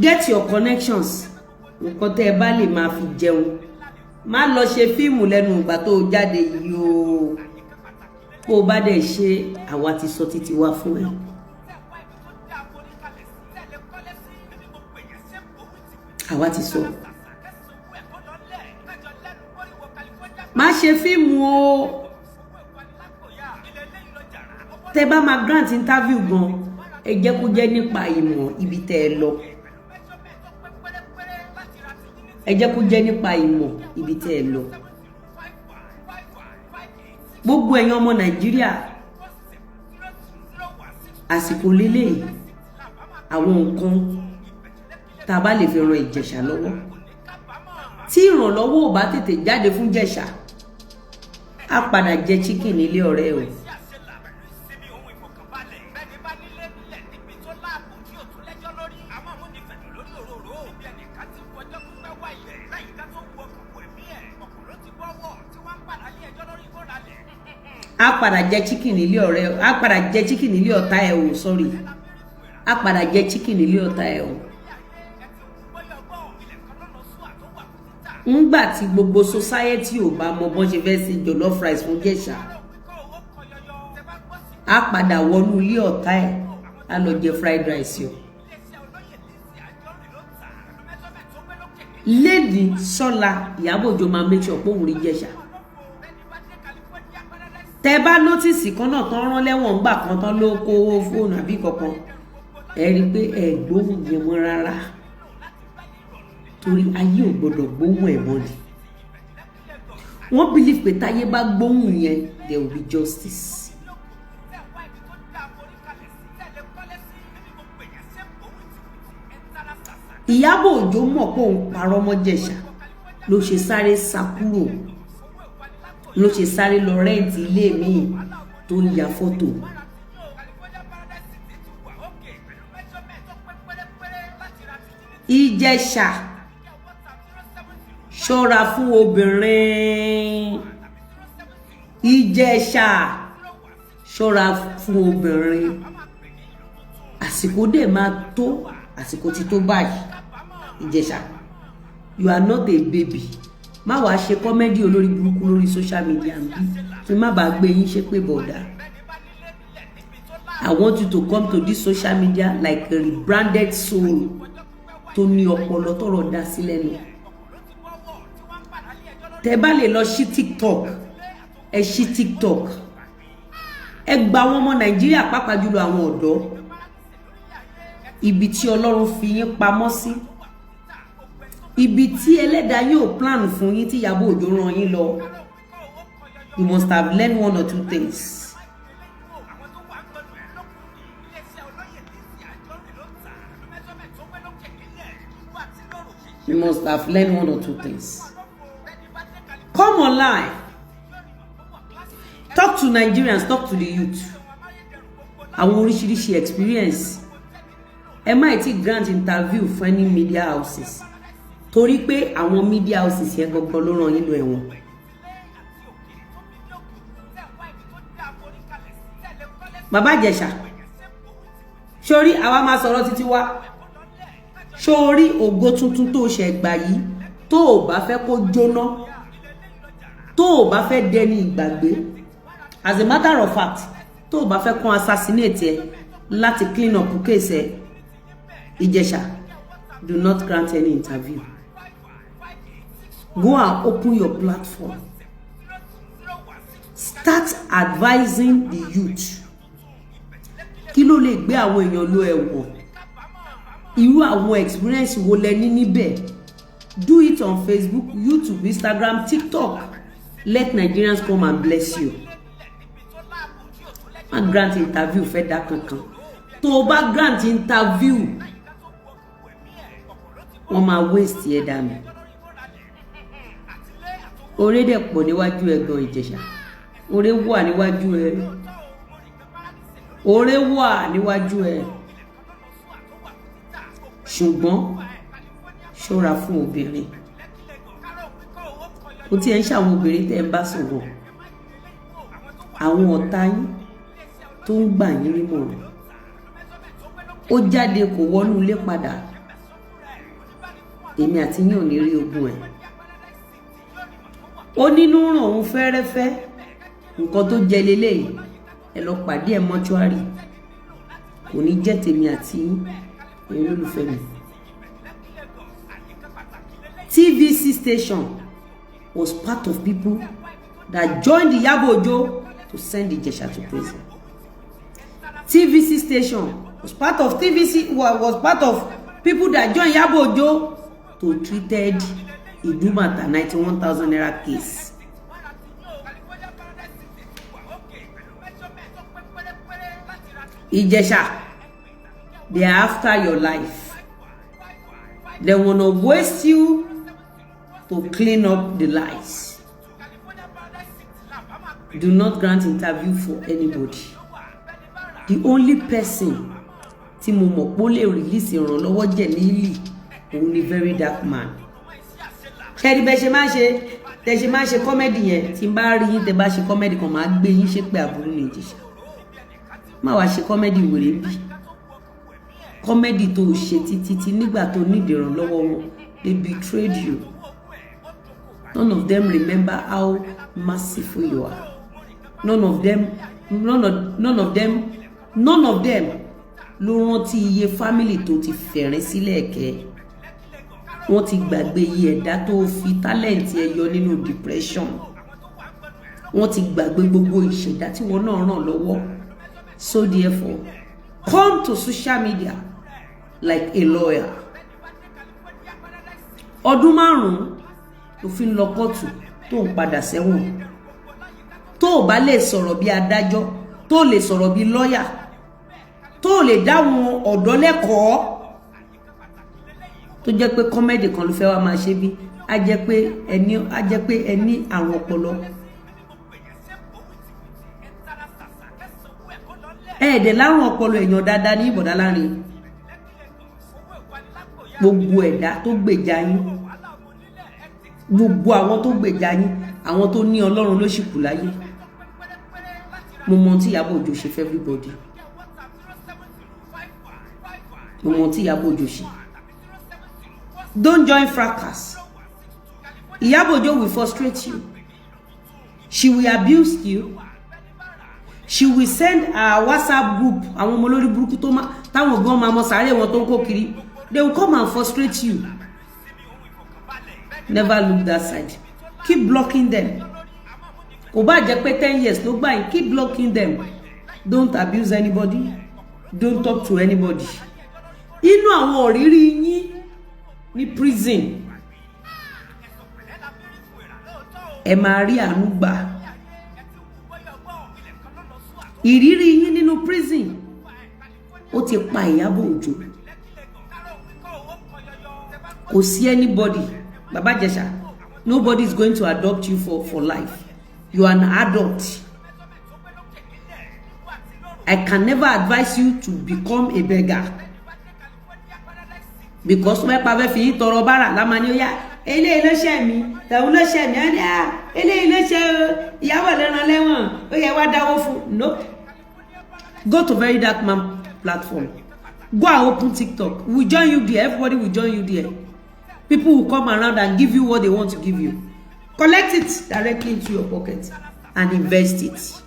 Get your connections, nǹkan tẹ́ ẹ bá lè máa fi jẹun. Má lọ ṣe fíìmù lẹ́nu ìgbà tó o jáde yìí o. Bó o bá dẹ̀ ṣe, àwa ti sọ títí wá fún ẹ. Àwa ti sọ. Má ṣe fíìmù o. Tẹ́ bá máa grant interview gan, ẹ jẹ́ kó jẹ́ nípa ìmọ̀ ibi tẹ́ ẹ lọ. Ẹ jẹ́ kó jẹ́ nípa ìmọ̀ ibi tẹ́ ẹ lọ. Gbogbo ẹ̀yin ọmọ Nàìjíríà, àsìkò lélẹ̀, àwọn nǹkan tá a bá lè fi ran Ìjẹ̀ṣà lọ́wọ́, tí ìrànlọ́wọ́ ò bá tètè jáde fún Ìjẹ̀ṣà, á padà jẹ chicken nílé ọ̀rẹ́ o. Á padà jẹ chicken nílé ọ̀rẹ́, á padà jẹ chicken nílé ọ̀tá ẹ̀ o. Sorry, á padà jẹ chicken nílé ọ̀tá ẹ̀ o. Ńgbà tí gbogbo society ò bá mọ bọ́n ṣe fẹ́ ṣe jollof rice fún Jẹ̀ṣà, á padà wọnú ilé ọ̀tá ẹ̀, á lọ jẹ fried rice o. Lady sọ́la Ìyábọ̀ Òjó máa make sure pé òun rí Jẹ̀ṣà. Tẹ bá notice kan náà tán rán lẹ́wọ̀n ńgbà kan tán ló kó fóònù àbí kankan, ẹ rí i pé ẹ gbóhùn yẹn mọ́ rárá, torí ayé ò gbọdọ̀ gbóhùn ẹ̀ mọ́ ni. Wọ́n believe pé táyé bá gbóhùn yẹn, there will be justice. Ìyábọ̀ Òjó mọ̀ pé òun parọ́ mọ́ Jẹ̀ṣà ló ṣe sáré sá kúrò, ló ṣe sáré lọ rent ilé míì tó ń ya fọ́tò. Ìjẹ̀ṣà, ṣọ́ra fún obìnrin. Ìjẹ̀ṣà, ṣọ́ra fún obìnrin. Àsìkò dẹ̀ máa tó, àsìkò ti tó báyìí. Ìjẹ̀ṣà, you are not a baby. Má wàá ṣe comedy olórí burúkú lórí social media ń bí kí n má bàa gbé yín ṣépè bọ̀dà. I want you to come to this social media like a rebranded soul tó ní ọpọlọ tọrọ dá sí lẹ́nu. Tẹ́ bá lè lọ sí TikTok, ẹ ṣí TikTok, ẹ gba àwọn ọmọ Nàìjíríà, pàápàá jùlọ àwọn ọ̀dọ́, ibi tí Ọlọ́run fi yín pamọ́ sí, ibi tí ẹlẹ́dàá yóò plan fún yín tí Ìyábọ̀ Òjó rán yín lọ. You must have learned one or two things. You must have learned one or two things. Come online, talk to Nigerians, talk to the youth. Àwọn oríṣiríṣi experience. Ẹ má ti grant interview fún any media houses, torí pé àwọn media houses yẹn gangan ló ràn yín lọ ẹ̀wọ̀n. Bàbá Ìjẹ̀ṣà, sórí àwa máa sọ̀rọ̀ títí wá sórí ògo tuntun tó ṣẹ̀ gbà yìí. Tó o bá fẹ́ kó jóná, tó o bá fẹ́ dẹni ìgbàgbé, as a matter of fact, tó o bá fẹ́ kàn assassinate ẹ láti clean up case ẹ, Ìjẹ̀ṣà, do not grant any interview. Go and open your platform, start advising the youth. Kí ló lè gbé àwọn èèyàn lọ ẹ̀wọ̀n? Irú àwọn experience wo lẹ ní níbẹ̀? Do it on Facebook, YouTube, Instagram, TikTok. Let Nigerians come and bless you. Má grant interview fẹ́ dá kankan. Tó o bá grant interview, wọ́n máa waste ẹ̀ dànù. Oore dẹ̀ pọ̀ níwájú ẹ̀ gan. Ìjẹ̀ṣà, oore wà níwájú ẹ̀, oore wà níwájú ẹ̀, ṣùgbọ́n ṣọ́ra fún obìnrin. Kò tí ẹ ń ṣàwọn obìnrin tẹ́ ń bá sọ̀rọ̀, àwọn ọ̀tá yín tó ń gbà yín nímọ̀ràn. Ó jáde, kò wọnú ilé padà. Èmi àti yín ò ní rí ogun ẹ̀. Ó nínú ràn òun fẹ́rẹ́fẹ́. Nǹkan tó jẹ leléyìí, ẹ lọ pàdé ẹ mọ́ṣúárì. Kò ní jẹ́ tèmi àti yín, ẹ̀yin olólùfẹ́ mi. TVC station was part of people that joined Iyabo Ojo to send Ijesha to prison. TVC station was part of TVC was part of people that joined Iyabo Ojo to treated Idumata 91,000 naira case. Ijesha, they are after your life. They wanna waste you to clean up the lies. Do not grant interview for anybody. The only person tí mo mọ̀ pé ó lè release ìrànlọ́wọ́ jẹ̀ nílì òun ni Very Dark Man. Ṣẹ́ni bẹ́ẹ̀ ṣe máa ń ṣe. Tẹ ṣe máa ń ṣe comedy yẹn, tí n bá rí yín tẹ bá ṣe comedy kan, máa gbé yín ṣépè àbúrò ní Ìjẹ̀ṣà. Má wàá ṣe comedy wèrè bí comedy tó o ṣe títí tí nígbà tó nídìí ìrànlọ́wọ́ wọn, they betrayed you. None of them remember how merciful you are. None of them, none of them, none of them ló rántí iye family tó ti fẹ̀rín sílẹ̀ kẹ́. Wọ́n ti gbàgbé iye ẹ̀dá tó fi talent ẹ yọ nínú depression. Wọ́n ti gbàgbé gbogbo ìṣẹ̀dá tí wọ́n náà ràn lọ́wọ́. So therefore, come to social media like a lawyer. Ọdún 5 ló fi ń lọ kóòtù tó ń padà sẹ́wọ̀n. Tó o bá lè sọ̀rọ̀ bí adájọ́, tó o lè sọ̀rọ̀ bí lọ́yà, tó o lè dáwọn ọ̀dọ́ lẹ́kọ̀ọ́, tó jẹ́ pé comedy kan ló fẹ́ wá máa ṣe bí, á jẹ́ pé ẹni àrùn ọpọlọ. Ẹ̀ẹ́dẹ̀ lárùn ọpọlọ. Èèyàn dáadáa ní ìbọ̀dá láàrin gbogbo ẹ̀dá tó gbèjà yín, gbogbo àwọn tó gbèjà yín, àwọn tó ní Ọlọ́run ló sì kù láyé. Mo mọ tí Ìyábọ̀ Òjó ṣe fún everybody. Mo mọ tí Ìyábọ̀ Òjó ṣe. Don't join fracas. Ìyábọ̀ Òjó will frustrate you. She will abuse you. She will send her WhatsApp group, àwọn ọmọ olórí burúkú tó má táwọn gan máa mọ sàárè wọn tó ń kó kiri. They will come and frustrate you. Never look that side. Keep blocking them. Kò bá jẹ́ pé 10 years ló gbà yín, keep blocking them. Don't abuse anybody. Don't talk to anybody. Inú àwọn òrírí yín ní prison, ẹ máa rí àánú gbà. Ìrírí yín nínú prison, ó ti pa Ìyábọ̀ Òjó. Kò sí anybody. Baba Ìjẹ̀ṣà, nobody is going to adopt you for life. You are an adult. I can never advise you to become a beggar, because wọ́n pa fẹ́ fi yín tọrọ bára láma ní ó yá. Eléyìí ló ṣẹ̀ mí, tẹ̀hún ló ṣẹ̀ mí, á ní à eléyìí ló ṣe Ìyábọ̀ lẹ́ran lẹ́wọ̀n, ó yẹ wá dáwó fún. No, go to Very Dark Man platform. Go and open TikTok. We join you there. Everybody will join you there. People will come around and give you what they want to give you. Collect it directly into your pocket and invest it.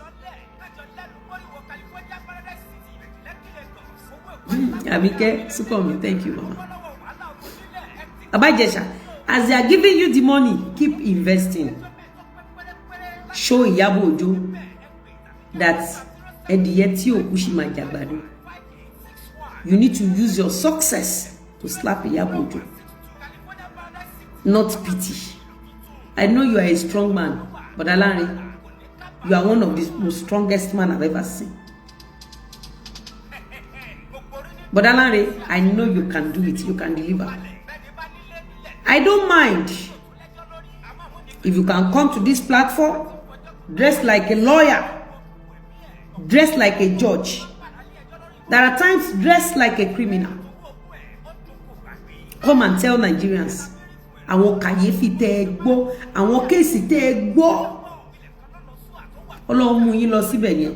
Abike Sukomi, thank you, mama. Baba Ijesha, as they are giving you the money, keep investing. Show Iyabo Ojo that ẹdìyẹ tí òkú ṣì máa jàgbàdo. You need to use your success to slap Iyabo Ojo, not pity. I know you are a strong man, but Alanre, you are one of the most strongest man I've ever seen. But Alanre, I know you can do it. You can deliver. I don't mind if you can come to this platform dressed like a lawyer, dressed like a judge. There are times dressed like a criminal. Come and tell Nigerians àwọn kàyéfì tẹ́ ẹ gbọ́, àwọn case tẹ́ ẹ gbọ́. Ọlọ́run mú yín lọ síbẹ̀ yẹn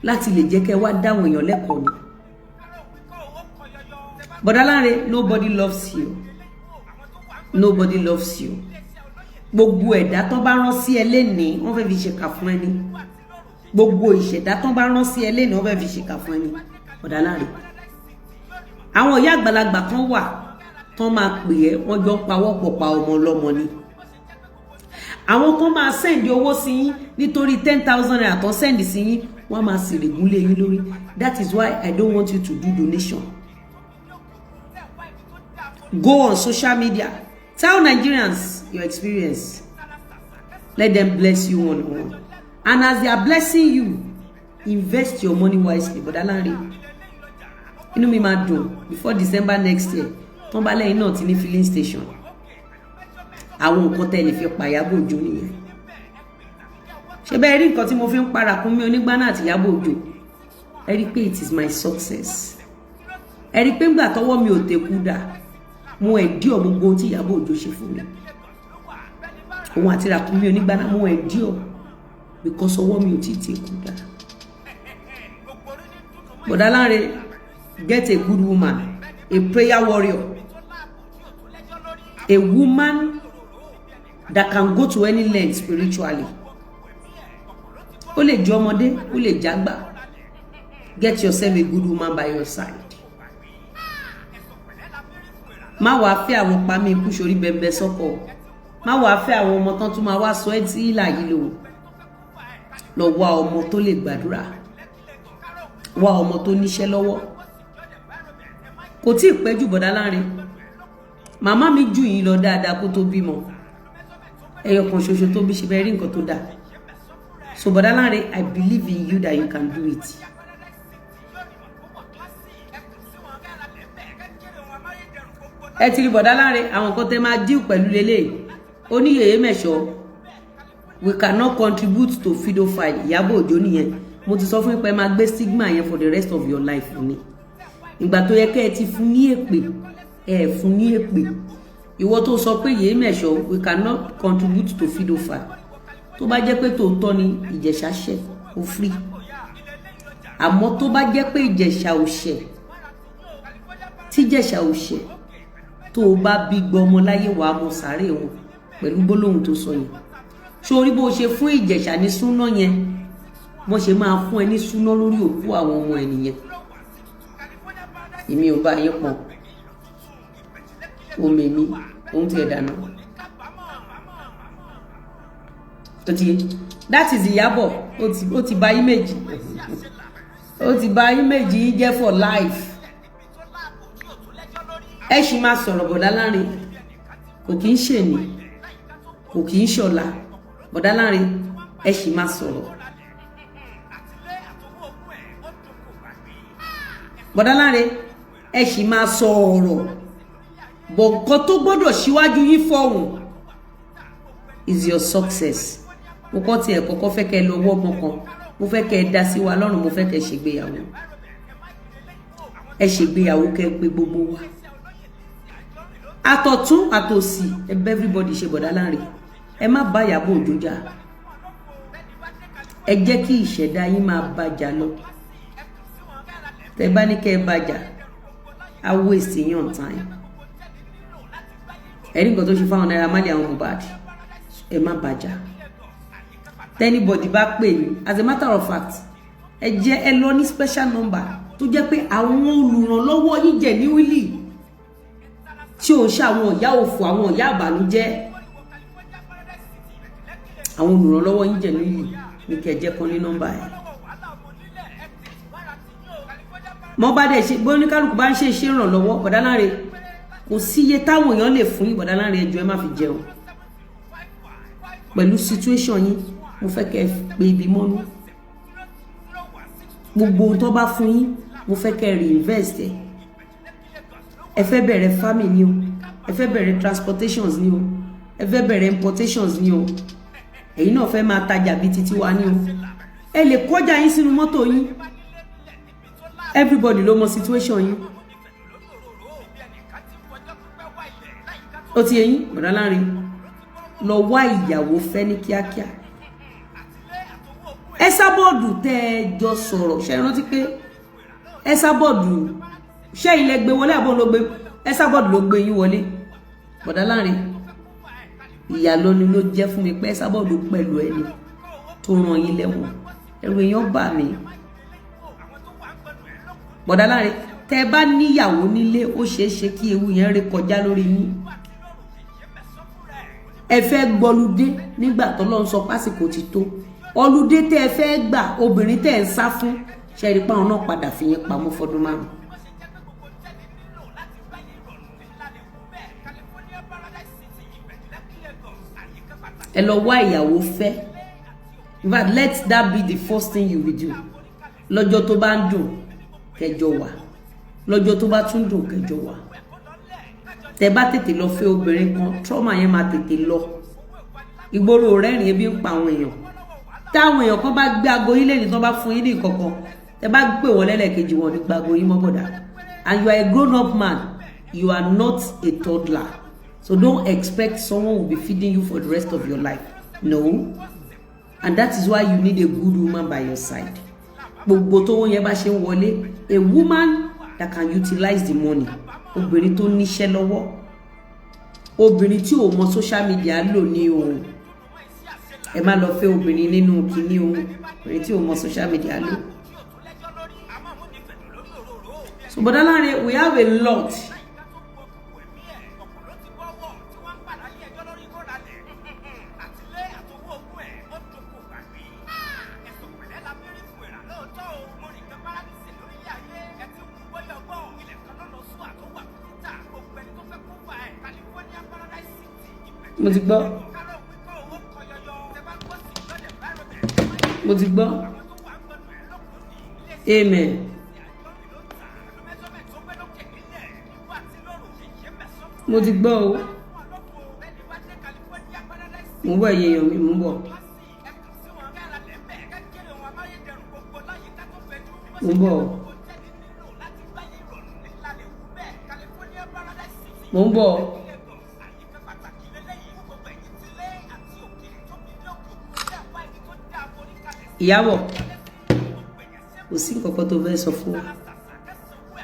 láti lè jẹ́ kẹ́ wá dáwọn èèyàn lẹ́kọ̀ọ́ ni. Bọ̀dá Lanre, nobody loves you. Nobody loves you. Gbogbo ẹ̀dá tó bá rán sí ẹ lénìí, wọ́n fẹ́ fi ṣèkà fún ẹni. Gbogbo ìṣẹ̀dá tó bá rán sí ẹ lénìí, wọ́n fẹ́ fi ṣèkà fún ẹni. Bọ̀dá Lanre, àwọn ìyá àgbàlagbà kan wà tán máa pè ẹ́, wọ́n jọ ń pawọ́pọ̀ pa ọmọ ọlọ́mọ ni. Àwọn kan máa send owó sí yín, nítorí ₦10,000 tó send sí yín, wọ́n máa sì règún lé yín lórí. That is why I don't want you to do donation. Go on social media, tell Nigerians your experience. Let them bless you one on one, and as they are blessing you, invest your money wisely. Bọ̀dá Lanre, inú mi máa dùn before December next year, tán bá lẹ́yìn náà ti ní filling station. Àwọn nǹkan tẹ́ lè fi pa Ìyábọ̀ Òjó nìyẹn. Ṣé bẹ́ẹ̀ rí nǹkan tí mo fi ń para kún mi onígbáná àti Ìyábọ̀ Òjó? Ẹ rí pé it is my success. Ẹ rí pé ńgbà tọwọ́ mi ò tẹ̀kú dà, mo ẹ̀ dí ọ̀ gbogbo ohun tí Ìyábọ̀ Òjó ṣe fún mi. Òun àti ràkúnmí onígbàná mo endure because ọwọ́ mi ò tí ì tí kú dáa. Bọ̀dá Lanre, get a good woman, a prayer warrior, a woman that can go to any length spiritually. Ó lè jẹ́ ọmọdé, ó lè jágbà. Get yourself a good woman by your side. Má wàá fẹ́ àwọn pamí ikú sórí bẹ́ẹ̀ sọ́kọ̀. Má wàá fẹ́ àwọn ọmọ tán tún máa wá sọ ẹ́ tí ìlà yìí lò. Lọ wá ọmọ tó lè gbàdúrà, wá ọmọ tó níṣẹ́ lọ́wọ́. Kò tí ì pẹ́ jù, bọ̀dá Lanre. Màmá mi jù yín lọ dáadáa kó tó bímọ ẹyọ kan ṣoṣo tó bí ṣe fẹ́ rí nǹkan tó dáa. So bọ̀dá Lanre, I believe in you that you can do it. Ẹ ti rí bọ̀dá Lanre, àwọn nǹkan tẹ́ máa deal pẹ̀lú lélẹ̀. Oníyèyé mẹ̀ṣọ́, we cannot contribute to pedophile. Ìyábọ̀ Òjó nìyẹn. Mo ti sọ fún yín pé ẹ máa gbé stigma yẹn for the rest of your life ni. Ìgbà tó yẹ kẹ́ ẹ ti fún ní èpè, ẹ fún ní èpè. Ìwọ tó sọ pé yèé mẹ̀ṣọ́, we cannot contribute to pedophile, tó bá jẹ́ pé tòótọ́ ni Ìjẹ̀ṣà ṣẹ̀, ó free. Àmọ́ tó bá jẹ́ pé Ìjẹ̀ṣà ò ṣẹ̀, tí Ìjẹ̀ṣà ò ṣẹ̀, tó o bá bí gbọmọ láyé, wàá mọ sàárè wọn pẹ̀lú gbólóhùn tó sọ yẹn. Sórí bó o ṣe fún Ìjẹ̀ṣà ní súná yẹn, wọ́n ṣe máa fún ẹ ní súná lórí òkú àwọn ọmọ ẹ nìyẹn. Èmi ò bá yín pọn omi mi ohun tí ẹ dáná tó ti. That is Ìyábọ̀. Ó ti bà image, ó ti bà image yín jẹ́ for life. Ẹ ṣì máa sọ̀rọ̀, bọ̀dá Lanre. Kò kí ń ṣèní, kò kí ń ṣọ̀la. Bọ̀dá Lanre, ẹ ṣì máa sọ̀rọ̀. Bọ̀dá Lanre, ẹ ṣì máa sọ ọ̀rọ̀ bọ̀. Nǹkan tó gbọ́dọ̀ síwájú yín fọ̀hùn is your success. Mo kọ́ tiẹ̀ kọ́kọ́ fẹ́ kẹ́ ẹ lọ wọ́ ọmọ kan. Mo fẹ́ kẹ́ ẹ dá sí wa lọ́rùn. Mo fẹ́ kẹ́ ẹ ṣègbéyàwó. Ẹ ṣègbéyàwó, kẹ́ ẹ pé gbogbo wa, àtọ̀tún àtòsì, ẹ bẹ́ everybody ṣe. Bọ̀dá Lanre, ẹ má bá Ìyábọ̀ Òjó jà. Ẹ jẹ́ kí ìṣẹ̀dá yín máa bàjà lọ. Tẹ bá ní kẹ́ ẹ bàjà, á waste yín on time. Ẹ̀rí nǹkan tó ṣe fáwọn Naira Marley, àwọn Mohbad. Ẹ má bàjà. Tí anybody bá pè yín, as a matter of fact, ẹ jẹ́ ẹ lọ ní special number tó jẹ́ pé àwọn olùrànlọ́wọ́ yín jẹ̀ ní wílì, tí ò ń ṣe àwọn ìyá òfò, àwọn ìyá àbànújẹ́. Àwọn olùrànlọ́wọ́ yín jẹ̀ ní wílì ní kẹ́ ẹ jẹ́ kan ní nọ́mbà ẹ̀. Mọ́ bá dẹ̀ ṣe bó oníkálukú bá ń ṣe ṣe ìrànlọ́wọ́. Bọ̀dá Lanre, kò sí iye táwọn èèyàn lè fún yín. Bọ̀dá Lanre, ẹjọ́ ẹ má fi jẹun. Pẹ̀lú situation yín, mo fẹ́ kẹ́ ẹ pé ibi mọ́nú. Gbogbo ohun tó bá fún yín, mo fẹ́ kẹ́ ẹ reinvest ẹ. Ẹ fẹ́ bẹ̀rẹ̀ farming ni o, ẹ fẹ́ bẹ̀rẹ̀ transportations ni o, ẹ fẹ́ bẹ̀rẹ̀ importations ni o, ẹ̀yin náà fẹ́ máa tajà bíi títí wa ni o, ẹ lè kọjá yín sínú mọ́tò yín. Everybody ló mọ situation yín. Ó ti yẹn, bọ̀dá Lanre, lọ wá ìyàwó fẹ́ ní kíákíá. Esabod tẹ́ ẹ jọ sọ̀rọ̀, ṣe rántí pé Esabod, ṣé ilẹ̀ gbé wọlé àbọ̀ ló gbé? Esabod ló gbé yín wọlé. Bọ̀dá Lanre, ìyàlọ́nu ló jẹ́ fún mi pé Esabod pẹ̀lú ẹni tó ràn yín lẹ́wọ̀n. Ẹ̀rù èèyàn bà mí. Bọ̀dá Lanre, tẹ́ bá níyàwó nílé, ó ṣeé ṣe kí ewu yẹn ré kọjá lórí yín. Ẹ fẹ́ gbọ́ludé nígbà tọ́lọ́run sọ pásìkò ti tó ọlùdé tẹ́ ẹ fẹ́ gbà. Obìnrin tẹ́ ẹ ń sá fún, ṣe rí páwọn náà padà fi yín pamọ́ fọdún 5. Ẹ lọ wá ìyàwó fẹ́. In fact, let that be the first thing you will do. Lọ́jọ́ tó bá ń dùn, kẹjọ wà. Lọ́jọ́ tó bá tún dùn, kẹjọ wà. Tẹ́ bá tètè lọ fẹ́ obìnrin kan, trauma yẹn máa tètè lọ. Ìgboro rẹ́rìn, ebi ń pa àwọn èèyàn. Táwọn èèyàn kan bá gbé aago yín lẹ́yìn tó bá fún yín ní nǹkan kan, tẹ́ bá gbé wọ́n lẹ́lẹ́kejì, wọn ní gba aago yín mọ́ bọ̀dà. And you are a grown up man, you are not a toddler. So don't expect someone will be feeding you for the rest of your life. No. And that is why you need a good woman by your side. Gbogbo tó yẹn bá ṣe ń wọlé, a woman that can utilize the money, obìnrin tó níṣẹ́ lọ́wọ́, obìnrin tí ò mọ social media lò ní o. Ẹ má lọ fẹ́ obìnrin nínú kinní o, obìnrin tí ò mọ social media lò. So Bọ̀dá Lanre, we have a lot. Mo ti gbọ́, mo ti gbọ́. Amen. Mo ti gbọ́ o. Mo ń bọ̀, ẹ̀yin èèyàn mi, mo ń bọ̀, mo ń bọ̀ o, mo ń bọ̀ o. Ìyábọ̀, kò sí nǹkan kan tó fẹ́ sọ fún wa,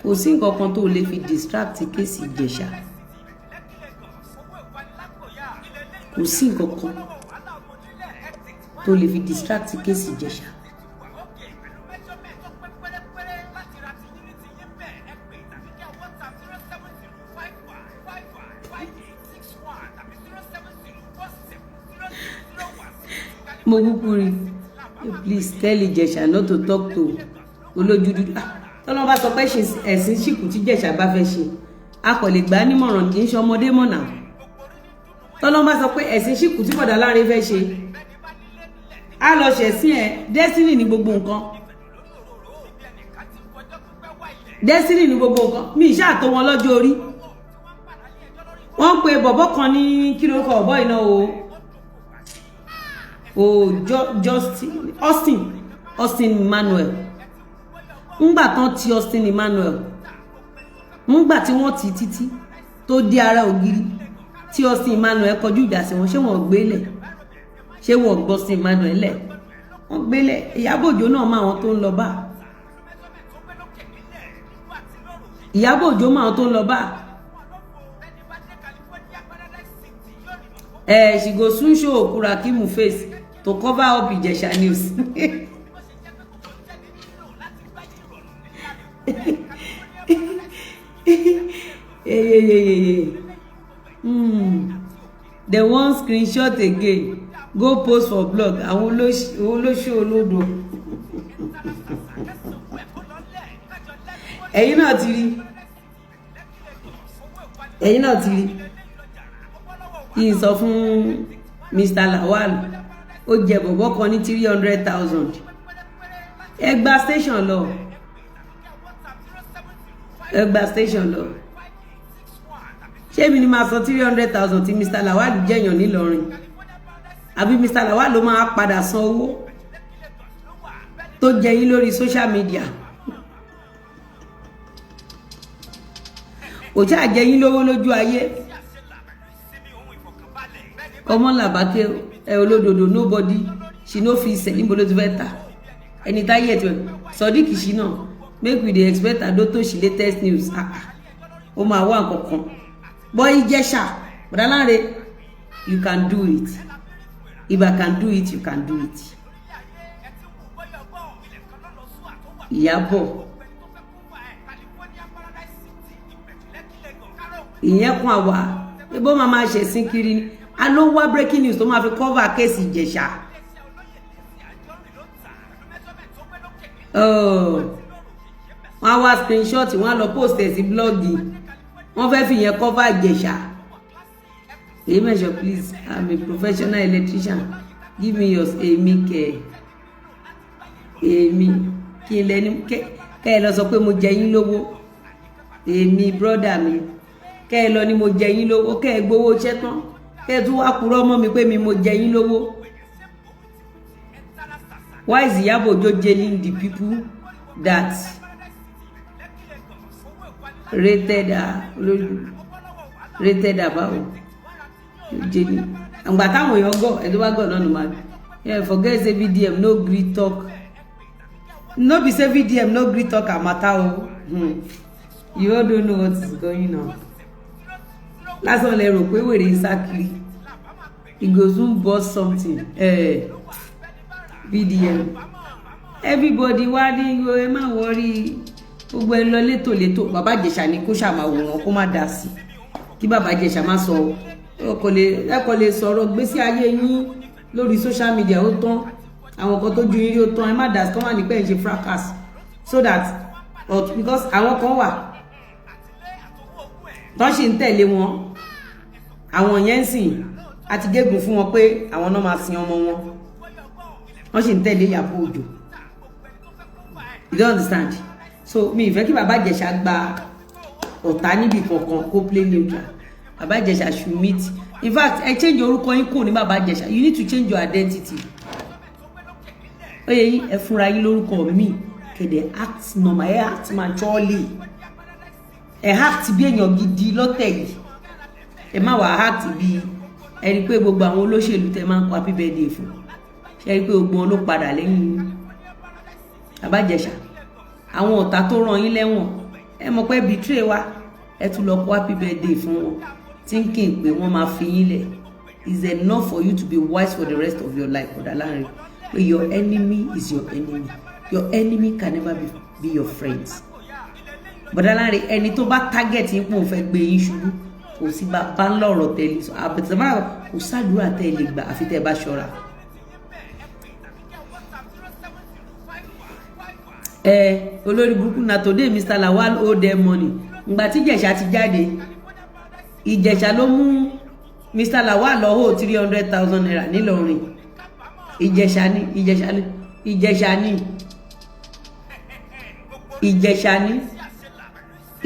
kò sí nǹkan kan tó lè fi distract case Ìjẹ̀ṣà, kò sí nǹkan kan tó lè fi distract case Ìjẹ̀ṣà. Mo kúkú rí. Please tell Ìjẹ̀ṣà not to talk to olójú dúdú. Ah, tọ́lọ́ bá sọ pé ẹ̀sìn ṣìkù tí Ìjẹ̀ṣà bá fẹ́ ṣe, a kò lè gbà á nímọ̀ràn, kì í ṣe ọmọdé mọ̀nà. Tọ́lọ́ bá sọ pé ẹ̀sìn ṣìkù tí Bọ̀dá Lanre fẹ́ ṣe, á lọ ṣẹ̀sìn ẹ̀. Destiny ní gbogbo nǹkan, destiny ní gbogbo nǹkan. Mi ì ṣáà tó wọn lọ́jọ́ orí. Wọ́n ń pe bọ̀bọ́ kan ní kí ló kọ bọ̀bọ́ iná o, o Justin, Austin Emmanuel. Ńgbà tán ti Austin Emmanuel, ńgbà tí wọ́n ti títí tó dé ara ògiri tí Austin Emmanuel kọjú ìjà sí wọn, ṣé wọ́n gbélẹ̀? Ṣé wọ́n gbọ́ Austin Emmanuel lẹ̀? Wọ́n gbélẹ̀. Ìyábọ̀ Òjó náà mọ àwọn tó ń lọ bá. Ìyábọ̀ Òjó mọ àwọn tó ń lọ bá. She go soon show Okurakimu face to cover up Ìjẹ̀ṣà news. Hey. They wan screenshot again go post for blog. Àwọn olóṣù olódo. Ẹ̀yin náà ti rí, ẹ̀yin náà ti rí. Kí n sọ fún Mr. Lawal, ó jẹ bọ̀bọ̀ kan ní 300,000. Ẹ gba station lọ, ẹ gba station lọ. Ṣé èmi ni máa san 300,000 tí Mr. Lawal jẹ̀yàn nílọrin? Àbí Mr. Lawal ló máa padà san owó tó jẹ yín lórí social media? Kò ṣáà jẹ yín lówó lójú ayé. Ọmọ làbákẹ́ ẹ olódodo, nobody she no fit sell. Níbo ló ti fẹ́ tà ẹni táyé ẹ̀ tí wọ́n Sodiq Shina, make we dey expect Adotoshi latest news. Ah ah, ó máa wá nǹkan kan bọ́ Ìjẹ̀ṣà. Bọ̀dá Lanre, you can do it. If I can do it, you can do it. Ìyábọ̀, ìyẹn kan àwà bó máa máa ṣẹ̀sìn kiri ni. A ló ń wá breaking news tó máa fi cover case Ìjẹ̀ṣà. Wọ́n á wá screenshot, wọ́n á lọ post ẹ̀ sí blọ́ọ̀gì, wọ́n fẹ́ fi yẹn cover Ìjẹ̀ṣà. Èyí please, I'm a professional electrician, give me your èmi kẹ èmi kí n lẹni kẹ ẹ lọ sọ pé mo jẹ yín lówó. Èmi brọ́dà mi kẹ ẹ lọ ni mo jẹ yín lówó, kẹ ẹ gbowó iṣẹ́ tán, kẹ ẹ tún wá purọ́ mọ́ mi pé mi mo jẹ yín lówó. Why is Iyabo Ojo jailing the people that rated her? Rated her báwo? Jẹ́ ni àgbà táwọn èèyàn gọ̀, ẹ̀ tó bá gọ̀ náà ló máa. Yeah, forget say VDM no gree talk. No be say VDM no gree talk her matter o. You all don't know what is going on. Lásán lẹ rò pé wèrè ń sá kiri. E go soon burst something. VDM, everybody wá ní ẹ má worry, gbogbo ẹ lọ létòlétò. Bàbá Ìjẹ̀ṣà ni kó ṣàmà wòran, kó má dá sí, kí bàbá Ìjẹ̀ṣà má sọ. Ẹ kò lè sọ̀rọ̀ gbésí ayé yín lórí social media. Ó tán, àwọn kan tó ju yín rí, ó tán. Ẹ má dá sí, kọ́ má ní pẹ́ ń ṣe fracas so that, but because àwọn kan wà tán sì ń tẹ̀lé wọn, àwọn yẹn ń sìn àti gégùn fún wọn pé àwọn náà máa sin ọmọ wọn. Wọ́n sì ń tẹ̀lé Ìyábọ̀ Òjó, you don't understand? So mi ìfẹ́ kí bàbá Ìjẹ̀ṣà gba ọ̀tá níbi kankan, kó play neutral. Bàbá Ìjẹ̀ṣà should meet. In fact, ẹ change orúkọ yín kò ní bàbá Ìjẹ̀ṣà. You need to change your identity. Ó yẹ yín, ẹ fúnra yín lórúkọ mi kẹ̀dẹ̀. Act normal, ẹ act maturely, ẹ act bí èèyàn gidi lọ́tẹ̀ yìí. Ẹ má wàá act bí ẹ rí i pé gbogbo àwọn olóṣèlú tẹ máa ń kọ happy birthday fún, ṣe rí i pé gbogbo wọn ló padà lẹ́yìn yín. Bàbá Ìjẹ̀ṣà, àwọn ọ̀tá tó rán yín lẹ́wọ̀n, ẹ mọ̀ pé betray wa, ẹ tún lọ kọ happy birthday fún wọn, thinking pé wọ́n máa fi yín lẹ̀. Is enough for you to be wise for the rest of your life. Ọ̀dà láàrin pé your enemy is your enemy, your enemy can never be your friend. Bọ̀dá láàrin, ẹni tó bá target yín pò ń fẹ́ gbé yín ṣubú, kò sí bá ń lọ̀rọ̀ tẹ́lẹ̀ sọ àbẹ̀tẹ̀mọ́ra, kò sádùúrà tẹ́lẹ̀ gbà àfi tẹ́ ẹ bá ṣọ́ra. Ẹ olórí burúkú na. Today Mr. Lawal owe them money. Ngbà tí Ìjẹ̀ṣà ti jáde, Ìjẹ̀ṣà ló mú Mr. Lawal lọ hold ₦300,000 nílọrin. Ìjẹ̀ṣà ni, Ìjẹ̀ṣà ni, Ìjẹ̀ṣà ni, Ìjẹ̀ṣà ni.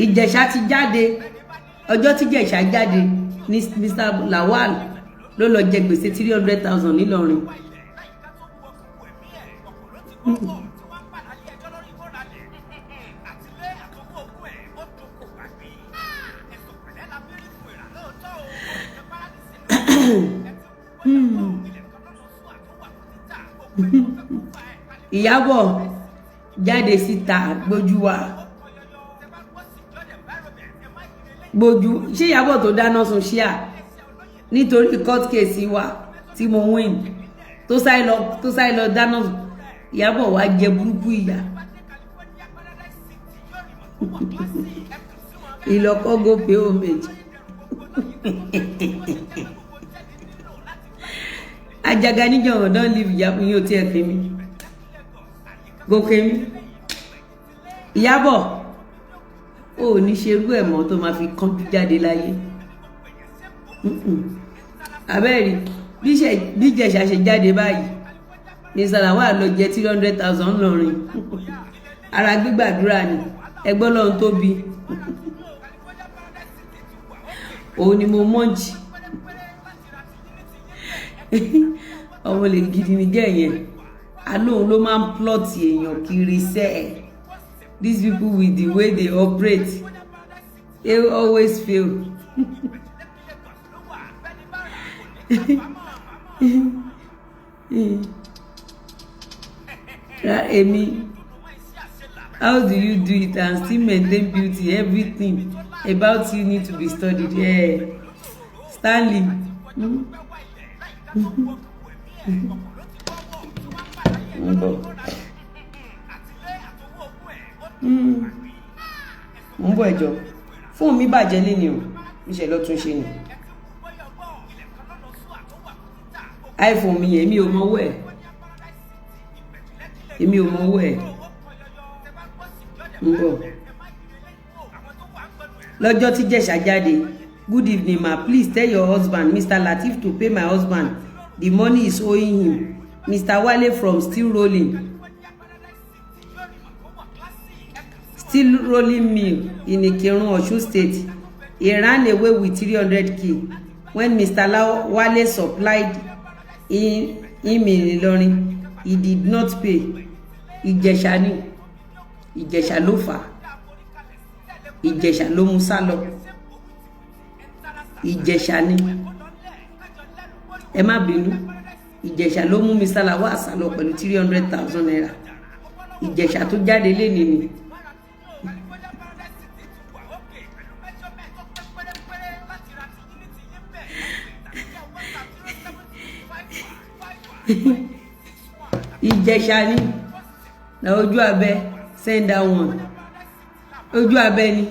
Ìjẹ̀ṣà ti jáde. Ọjọ́ tí Ìjẹ̀ṣà jáde ní Mr. Lawal ló lọ jẹ gbèsè 300,000 nílọrin. Ìyábọ̀ jáde síta, gbójú wa gbójú. Ṣé Ìyábọ̀ tó dáná sun ṣíà nítorí court case wa tí mo win, tó sáré lọ dáná sun? Ìyábọ̀ wá jẹ burúkú ìyà. Ìlọ́kọ́ go pay homage. Ajaga níjọ̀wọ̀n don leave Ìyábọ̀ yín. Ò tiẹ̀ kí mi gòkè mi. Ìyábọ̀ ò ní ṣerú ẹ̀ mọ́ tó máa fi kánjú jáde láyé. Abẹ́rẹ́ bí Ìjẹ̀ṣà ṣe jáde báyìí ní Sàlàwà lọ jẹ 300,000 ńlọrin. Ara gbígbàdúrà ni ẹgbọ́n lọ́run tóbi. Òun ni mo mọ́ǹchì. Ọmọ lè gidi ní gẹ́ yẹn. Alóhun ló máa ń plot èèyàn kiri sẹ́. These people, with the way they operate, they always fail. Èmi, how do you do it and still maintain beauty? Everything about you need to be studied. Yeah. Stanley. Ń bọ̀. Mo ń bọ̀, ẹ̀jọ̀. Fóònù mi bàjẹ́ léni o, níṣẹ́ ló tún ṣe ni. iPhone mi yẹn, èmi ò mọwọ́ ẹ̀, èmi ò mọwọ́ ẹ̀. Ń bọ̀. Lọ́jọ́ tí Jẹ̀ṣà jáde. Good evening ma, please tell your husband Mr. Lateef to pay my husband the money is owing him. Mr. Wale from still rolling mill in Ikirun, Osun State. He ran away with 300K when Mr. Wale supplied him in Ilorin. He did not pay. Ìjẹ̀ṣà ni, Ìjẹ̀ṣà ló fà á, Ìjẹ̀ṣà ló mú sá lọ. Ìjẹ̀ṣà ni. Ẹ má bínú, Ìjẹ̀ṣà ló mú Mr. Lawal sá lọ pẹ̀lú ₦300,000. Ìjẹ̀ṣà tó jáde lénìí ni. Ìjẹ̀ṣà ni na ojú abẹ. Send that one, ojú abẹ ni.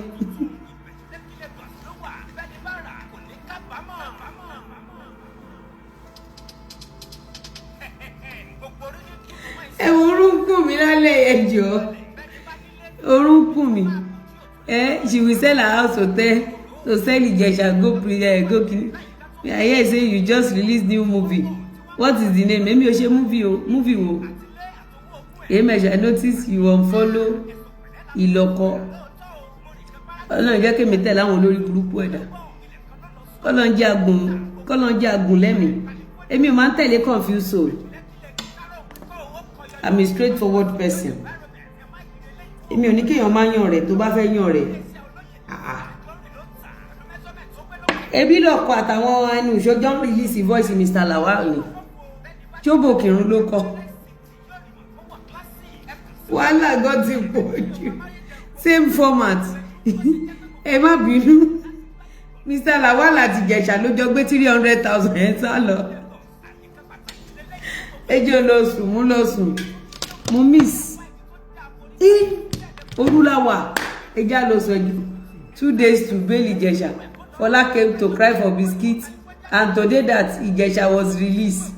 Ẹ̀wọ̀n, orúnkún mi lálẹ́, ẹ̀jọ̀ orúnkún mi. She will sell her house hotel to sell Ìjẹ̀ṣà, go pre go kini. I hear say you just release new movie. What is the name? Èmi ò ṣe movie o. Movie wo? Èmi, I notice you unfollow Ìlọ́kọ. Ọlọ́run jẹ́ kémi tẹ̀lé àwọn olórí burúkú ẹ̀dá. Kọ́lọ́n jẹ́ àgùn, kọ́lọ́n jẹ́ àgùn lẹ́mìí. Èmi ò máa ń tẹ̀lé confused soul. I'm a straightforward person. Èmi ò ní kéèyàn máa yàn rẹ̀ tó bá fẹ́ yàn rẹ̀. Ebi lọ́kọ àtàwọn ẹnu ìṣojọ́ ń release voice Mr. Lawal ni jóbò kírun ló kọ. Wàhálà gan ti pọ̀ jù. Same format. Ẹ má bínú, Mr. Lawal àti Ìjẹ̀ṣà ló jọ gbé 300,000 ẹ̀ sá lọ. Ẹ jẹ́ lọ sùn, mú lọ sùn, mo miss orúláwà. Ẹ já lọ sọjú. 2 days to bail Ìjẹ̀ṣà. Fola came to cry for biscuit, and today that Ìjẹ̀ṣà was released,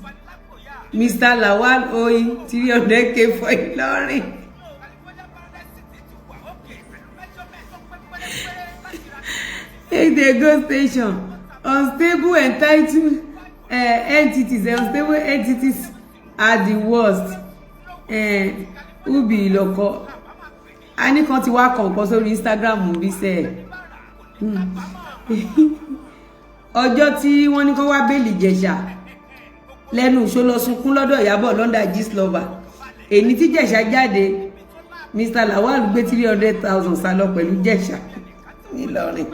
Mr. Lawal owing 300K for Ìlọrin. Make they go station. Unstable entitled entities, unstable entities are the worst. Ubi ìlọkọ a ní kan ti wá kọ̀ọ̀kan sórí Instagram bí sẹ́ẹ̀. Ọjọ́ tí wọ́n ní kó wá bail Ìjẹ̀ṣà lẹ́nu ìṣó lọ sunkún lọ́dọ̀ Ìyábọ̀ London Gistlover. Èní tí Ìjẹ̀ṣà jáde, Mr. Lawal gbé 300,000 sá lọ pẹ̀lú Ìjẹ̀ṣà nílọrin.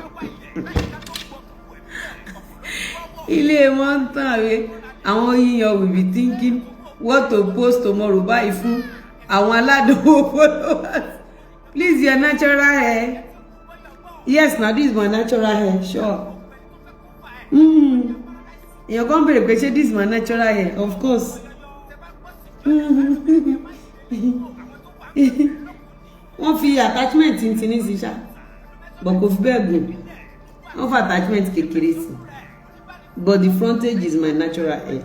Ilé wọn ń tàn àwẹ àwọn yíyan will be thinking what to post tomorrow báyìí fún àwọn aládùúgbò followers. Please, your natural hair? Yes, na this is my natural hair, sure. Èèyàn kan béèrè pé ṣé this is my natural hair? Of course. Wọ́n fi attachment tìǹtìǹ sí ṣá, but kò fi bẹ́ẹ̀ gùn. Wọ́n fi attachment kékeré sí, but the frontage is my natural hair.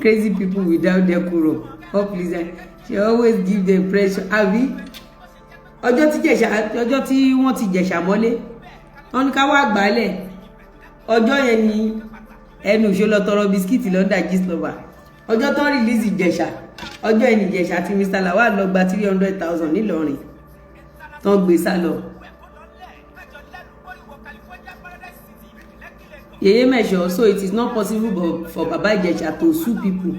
Crazy people without decorum. Oh please, she always give them pressure, àbí? Ọjọ́ tí Jẹ̀ṣà, ọjọ́ tí wọ́n ti Jẹ̀ṣà mọ́lé, wọ́n ní ká wá gbálẹ̀. Ọjọ́ yẹn ni ẹnu ìṣó lọ tọrọ biscuit lọ́dà Gistlover. Ọjọ́ tó ń release Ìjẹ̀ṣà, ọjọ́ ẹni Ìjẹ̀ṣà àti Mr. Lawal lọ gba 300,000 nílọrin tán gbé sá lọ. Yeye Mesho, so it is not possible for Baba Ijesha to sue people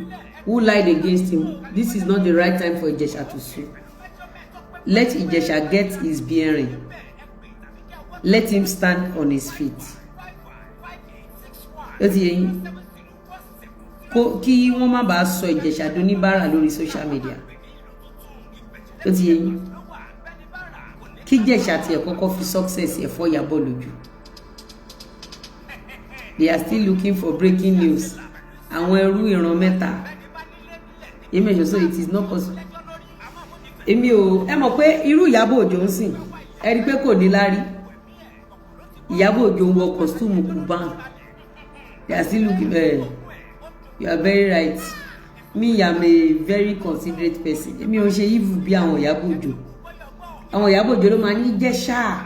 who lied against him. This is not the right time for Ijesha to sue. Let Ijesha get his bearing. Let him stand on his feet. Ó ti yé yín, kí wọ́n má bàa sọ Ìjẹ̀ṣà doníbàárà lórí social media. Ó ti yé yín, kí Ìjẹ̀ṣà tiẹ̀ kọ́kọ́ fi success ẹ̀ fọ́ Ìyábọ̀ lójú. They are still looking for breaking news. Àwọn ẹrú ìran mẹ́ta. Èmi ẹ̀ṣọ́, so it is not possible. Èmi ò, ẹ mọ̀ pé irú Ìyábọ̀ Òjó ń sìn, ẹ rí i pé kò ní láárí. Ìyábọ̀ Òjó ń wọ costume Cuban. They are still looking. You are very right. Me, am a very considerate person. Èmi ò ṣe evil bí àwọn Ìyábọ̀ Òjó. Àwọn Ìyábọ̀ Òjó ló máa ní Ìjẹ̀ṣà,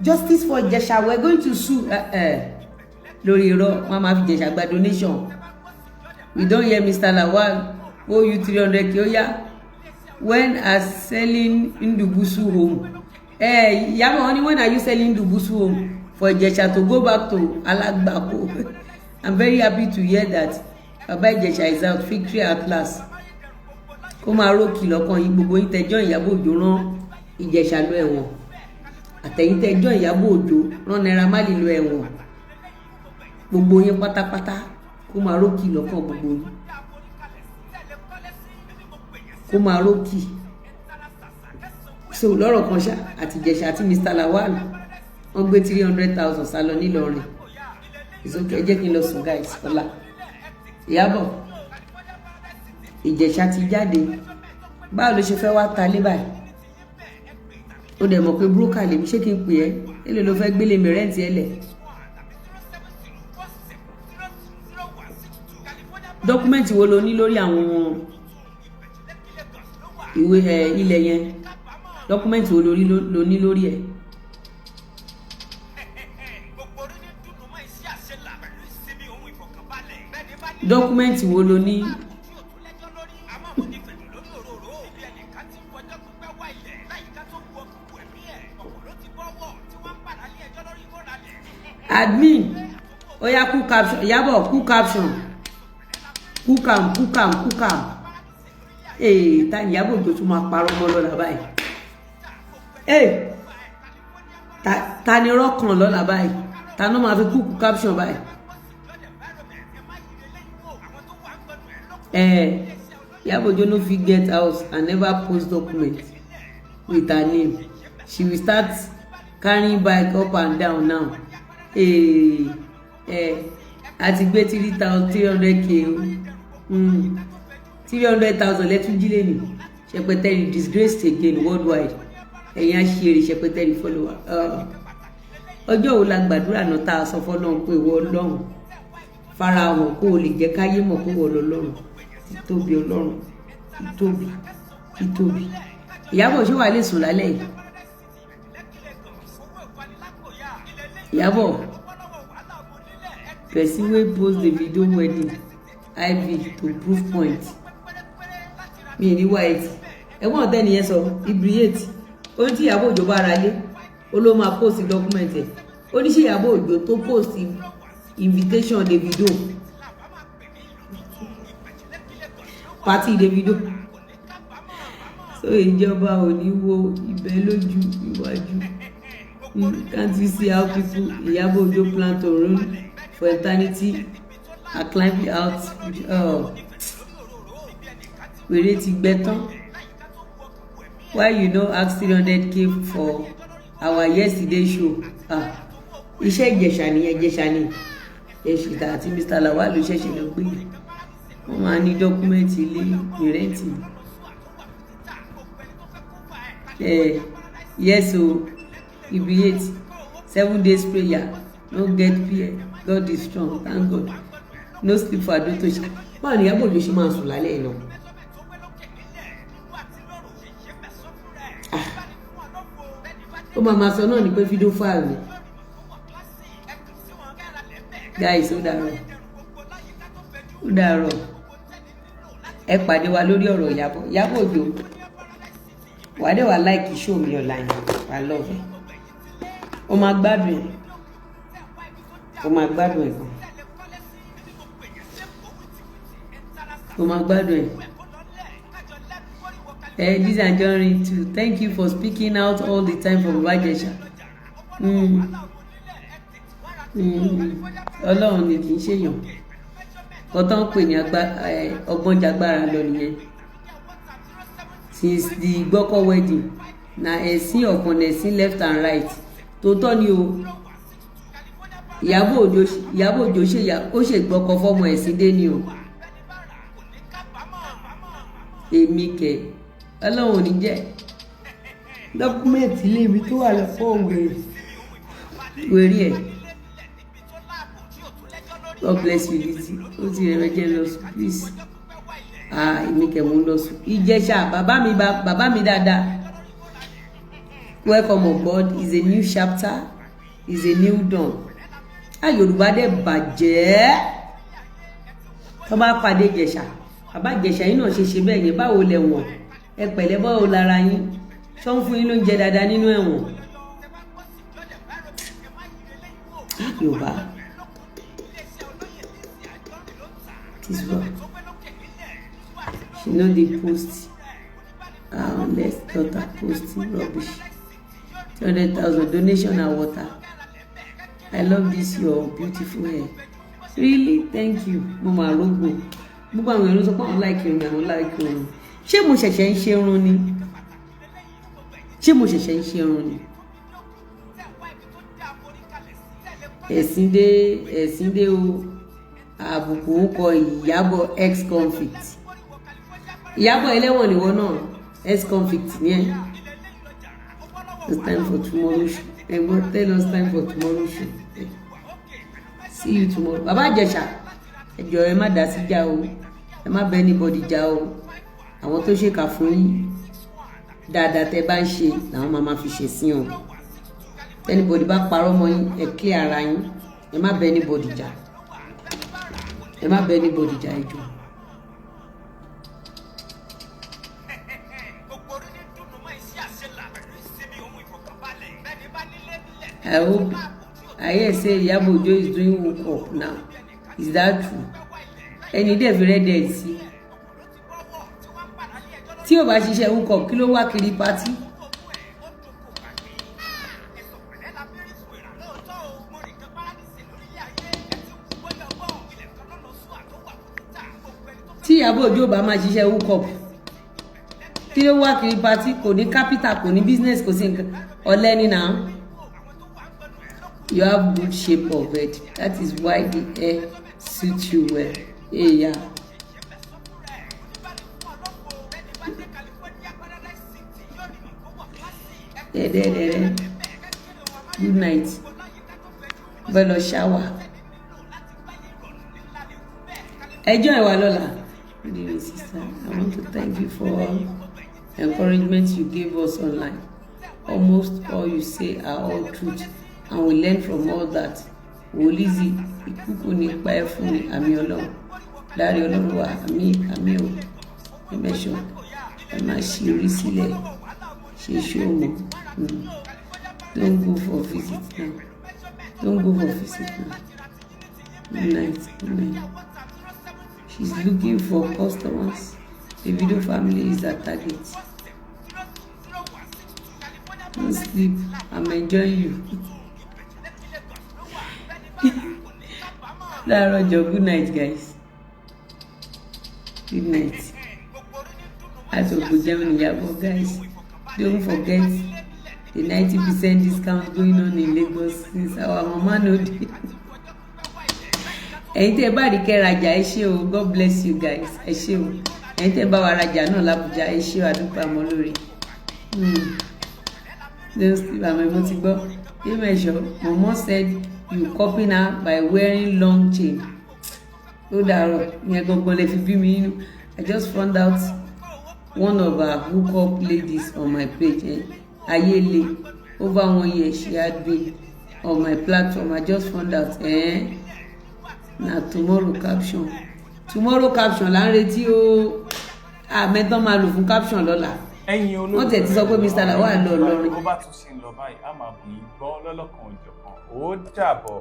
justice for Ìjẹ̀ṣà, we are going to sue. Lórí irọ́, wọ́n máa fi Ìjẹ̀ṣà gba donation. We don hear Mr. Lawal owe you 300K. Ó yá, when are selling Ndubusu home? Ìyábọ̀ wọn ni, when are you selling Ndubusu home for Ìjẹ̀ṣà to go back to Alagbako? I'm very happy to hear that Baba Ìjẹ̀ṣà is out. Victory at last. Kó máa rókì lọ́kàn yín, gbogbo yín tẹjọ́ Ìyábọ̀ Òjó rán Ìjẹ̀ṣà lọ ẹ̀wọ̀n, àtẹ̀yìn tẹjọ́ Ìyábọ̀ Òjó rán Naira Marley lọ ẹ̀wọ̀n, gbogbo yín pátápátá. Kó máa rókì lọ́kàn gbogbo yín, kó máa rókì. So lọ́rọ̀ kan ṣá, àti Ìjẹ̀ṣà àti Mr Lawal, wọ́n gbé 300,000 sá lọ nílọrin. It's okay, ẹ jẹ́ kí n lọ sùn, guys. Ọ̀la, Ìyábọ̀ Ìjẹ̀ṣà ti jáde. Báwo ló ṣe fẹ́ wá ta lé báyìí? Ó dẹ̀ mọ̀ pé broker lèmi. Ṣé kí n pè ẹ́? Èló ló fẹ́ gbélé mi? Rent ẹ lẹ̀. Document wo lo ní lórí àwọn ìwé ẹ ilẹ̀ yẹn? Document wo lo ní lórí ẹ̀? Document wo lo ní? Admin, oya, cool caption. Ìyábọ̀, cool caption, cook am, cook am, cook am. Ee, ta ni Ìyábọ̀ Òjó tún máa parọ́ mọ́ lọ́la báyìí? Ee, ta ni rọ́kàn lọ́la báyìí? Ta ló máa fi cook caption báyìí? Eh, Ìyábọ̀ Òjó no fit get house and never post document with her name. She will start carrying bike up and down now. Ee, eh, a ti gbé 3,300K o. 300,000 lẹ́tún jí lẹ́nu. Ṣẹpẹtẹrì disgraced again worldwide. Ẹ̀yin aṣèrè Ṣẹpẹtẹrì follower. Ọjọ́ wo la gbàdúrà náà tá a sọ fọlọ́run pé ìwọ Ọlọ́run farahàn kó o lè jẹ́ káyé mọ̀ kó wọ lọ́lọ́run? Títóbi Ọlọ́run, títóbi, títóbi. Ìyábọ̀, ṣé wàá lè sùn lálẹ́ yìí? Ìyábọ̀, person wey post the video wedding iv to prove point mi ní white. Ẹ̀gbọ́n ọ̀tẹ́ nìyẹn sọ ibriate. Ó ní tí Ìyábọ̀ Òjó bá ra lé, ó ló máa post document ẹ̀. Ó ní ṣé Ìyábọ̀ Òjó tó post invitation Davido, party Davido? So ìjọba ò ní wo ibẹ̀ lójú iwájú. Can't you see how people Ìyábọ̀ Òjó plan to run for eternity are climbing out? Oh. Wèrè ti gbẹ tán. Why you no ask 300K for our yesterday show? Ah, iṣẹ́ Ìjẹ̀ṣà nìyẹn. Ìjẹ̀ṣà ni Ìjẹ̀ṣà àti Mr Lawal ló ṣẹ̀ṣẹ̀ lọ gbé. Wọ́n máa ní document ilé ìrẹ́ǹtì. Eh, yes o, ibi 8 7 days prayer no get fear. God is strong, thank God. No sleep for Ado to ṣe. Báwo ni Ìyábọ̀ Òjó ṣe máa sùn lálẹ́ yìí náà? Ah, ó máa máa sọ náà ni pé fídíò fáìlì ni. Guys, ó dàárọ̀, ó dàárọ̀. Ẹ pàdé wa lórí ọ̀rọ̀ Ìyábọ̀, Ìyábọ̀ Òjó. Wàá dẹ̀ wá like show mi ọ̀la yẹn, wàá love ẹ̀, ó máa gbádùn ẹ̀, ó máa gbádùn ẹ̀ gan, ó máa gbádùn ẹ̀. Eh, Lizzy Anjorin too, thank you for speaking out all the time for Baba Ijesha. Ọlọ́run ni, kì í ṣèyàn. Kọ́ tó ń pè ní ọgbọ́n jagbára lọ nìyẹn. Since the Gbọ́kọ̀ wedding na ẹ̀sìn upon ẹ̀sìn, left and right. Tòótọ́ ni o. Ìyábọ̀ Òjó, Ìyábọ̀ Òjó ṣe ó ṣe gbọ́kọ̀ fọ́mọ ẹ̀sìn dé ni o. Èmi kẹ̀, Ọlọ́run ò ní jẹ́. Document ilé mi tó wà lọ́pọ̀ wèrè wèrè ẹ̀. God bless you, Lizzy. Ó ti rẹ̀ mẹ́jẹ lọ sùn, please. Ah, èmi kẹ̀, mò ń lọ sùn. Ìjẹ̀ṣà, bàbá mi, bàbá mi dáadáa, welcome on board. Is a new chapter, is a new dawn. Ah, Yorùbá dẹ̀ bàjẹ́. Tó bá pàdé Ìjẹ̀ṣà, bàbá Ìjẹ̀ṣà yín náà ṣe ṣe bẹ́ẹ̀ yẹn. Báwo lẹ̀ wọ̀n? Ẹ pẹ̀lẹ́. Báwo lára yín? Ṣọ́ ń fún yín lóúnjẹ dáadáa nínú ẹ̀wọ̀n? Yorùbá, it is well. She no dey post her unless daughter post rubbish. 200,000 donation na water. I love this your beautiful hair. Really, thank you. Mo máa rógbò. Gbogbo àwọn èèyàn ló sọ pé àwọn like irun, àwọn like irun. Ṣé mo ṣẹ̀ṣẹ̀ ń ṣe irun ni? Ṣé mo ṣẹ̀ṣẹ̀ ń ṣe irun ni? Ẹ̀sìn dé, ẹ̀sìn dé o. Àbùkù ń kọ Ìyábọ̀ ex-convict. Ìyábọ̀ ẹlẹ́wọ̀n nìwọ náà, ex-convict ni ẹ́. It's time for tomorrow show. Ẹ̀gbọ́n, tell us time for tomorrow show. See you tomorrow. Bàbá Ìjẹ̀ṣà, ẹ jọ̀ọ́, ẹ má dá sí jà o, ẹ má bẹ anybody jà o. Àwọn tó ṣèkà fún yín, dáadáa tẹ bá ń ṣe làwọn máa ma fi ṣe sí o. Anybody bá parọ́ mọ́ yín, ẹ clear ara yín. Ẹ má bẹ anybody jà, ẹ má bẹ anybody jà, ẹ jọ̀ọ́. I hope I hear say Iyabo Ojo is doing hook up now. Is that true? Ẹni dẹ̀ fi rẹ́dẹ̀ sí. Tí ò bá ṣiṣẹ́ hook up, kí ló wá kiri party? Tí Ìyábọ̀ Òjó bá máa ṣiṣẹ́ hook up, kí ló wá kiri party? Kò ní capital, kò ní business, kò sí nǹkan. Ọ̀lẹ ni now. You have good shape of head. That is why the hair suits you well. Hey, yeah. Dẹ́dẹ́dẹ́dẹ́. Good night. Bẹ́ẹ̀ lọ shower. Ẹjọ́ ìwà lọ́la. Good evening, sister. I want to thank you for all encouragement you gave us online. Almost all you say are all truth, and we learn from all that. Wòlíì, ikú kò ní pa ẹ́ fún mi, àmì Ọlọ́run. Láàrin Ọlọ́run wa, àmì, àmì o. Ẹ mẹ́sàn, ẹ má ṣí orí sílẹ̀, ṣe ṣó mọ́. Don't go for visit now. Don't go for visit now. Good night. Good night. She's looking for customers. The video family is her target. Don't sleep. I'm enjoying you. Láàárọ̀ jọ. Good night, guys. Good night. Àtòkù jẹun ìyàbọ̀. Guys, don't forget the 90% discount going on in Lagos since our mama no dey. Ẹ̀yin tí ẹ bá rí kẹ́ rajà, ẹ ṣé o. God bless you guys. Ẹ ṣé o. Ẹ̀yin tí ẹ bá wa rajà náà l'Abuja, ẹ ṣé o. Àdúpẹ́ àmọ́ lórí. Don't sleep. Àmọ́ mo ti gbọ́. Yemesho, Momo said you copy her by wearing long chain. Ó dàárọ̀. Ìyẹn gangan lè fi bí mi nínú. I just found out one of our hookup ladies on my page, eh? Ayele, over one year she had been on my platform. I just found out, eh? Na tomorrow caption, tomorrow caption là ń retí o. Àmẹ́tán máa lò fún caption lọ́la. Ẹ̀yin olólùfẹ́ Wọ́n tẹ̀ ti sọ pé Mr. Lawal lọ Ìlọrin. Bó bá tún ṣe ń lọ báyìí, a máa bù í gbọ́ lọ́lọ́kan òjọ̀kan. Ó dàbọ̀.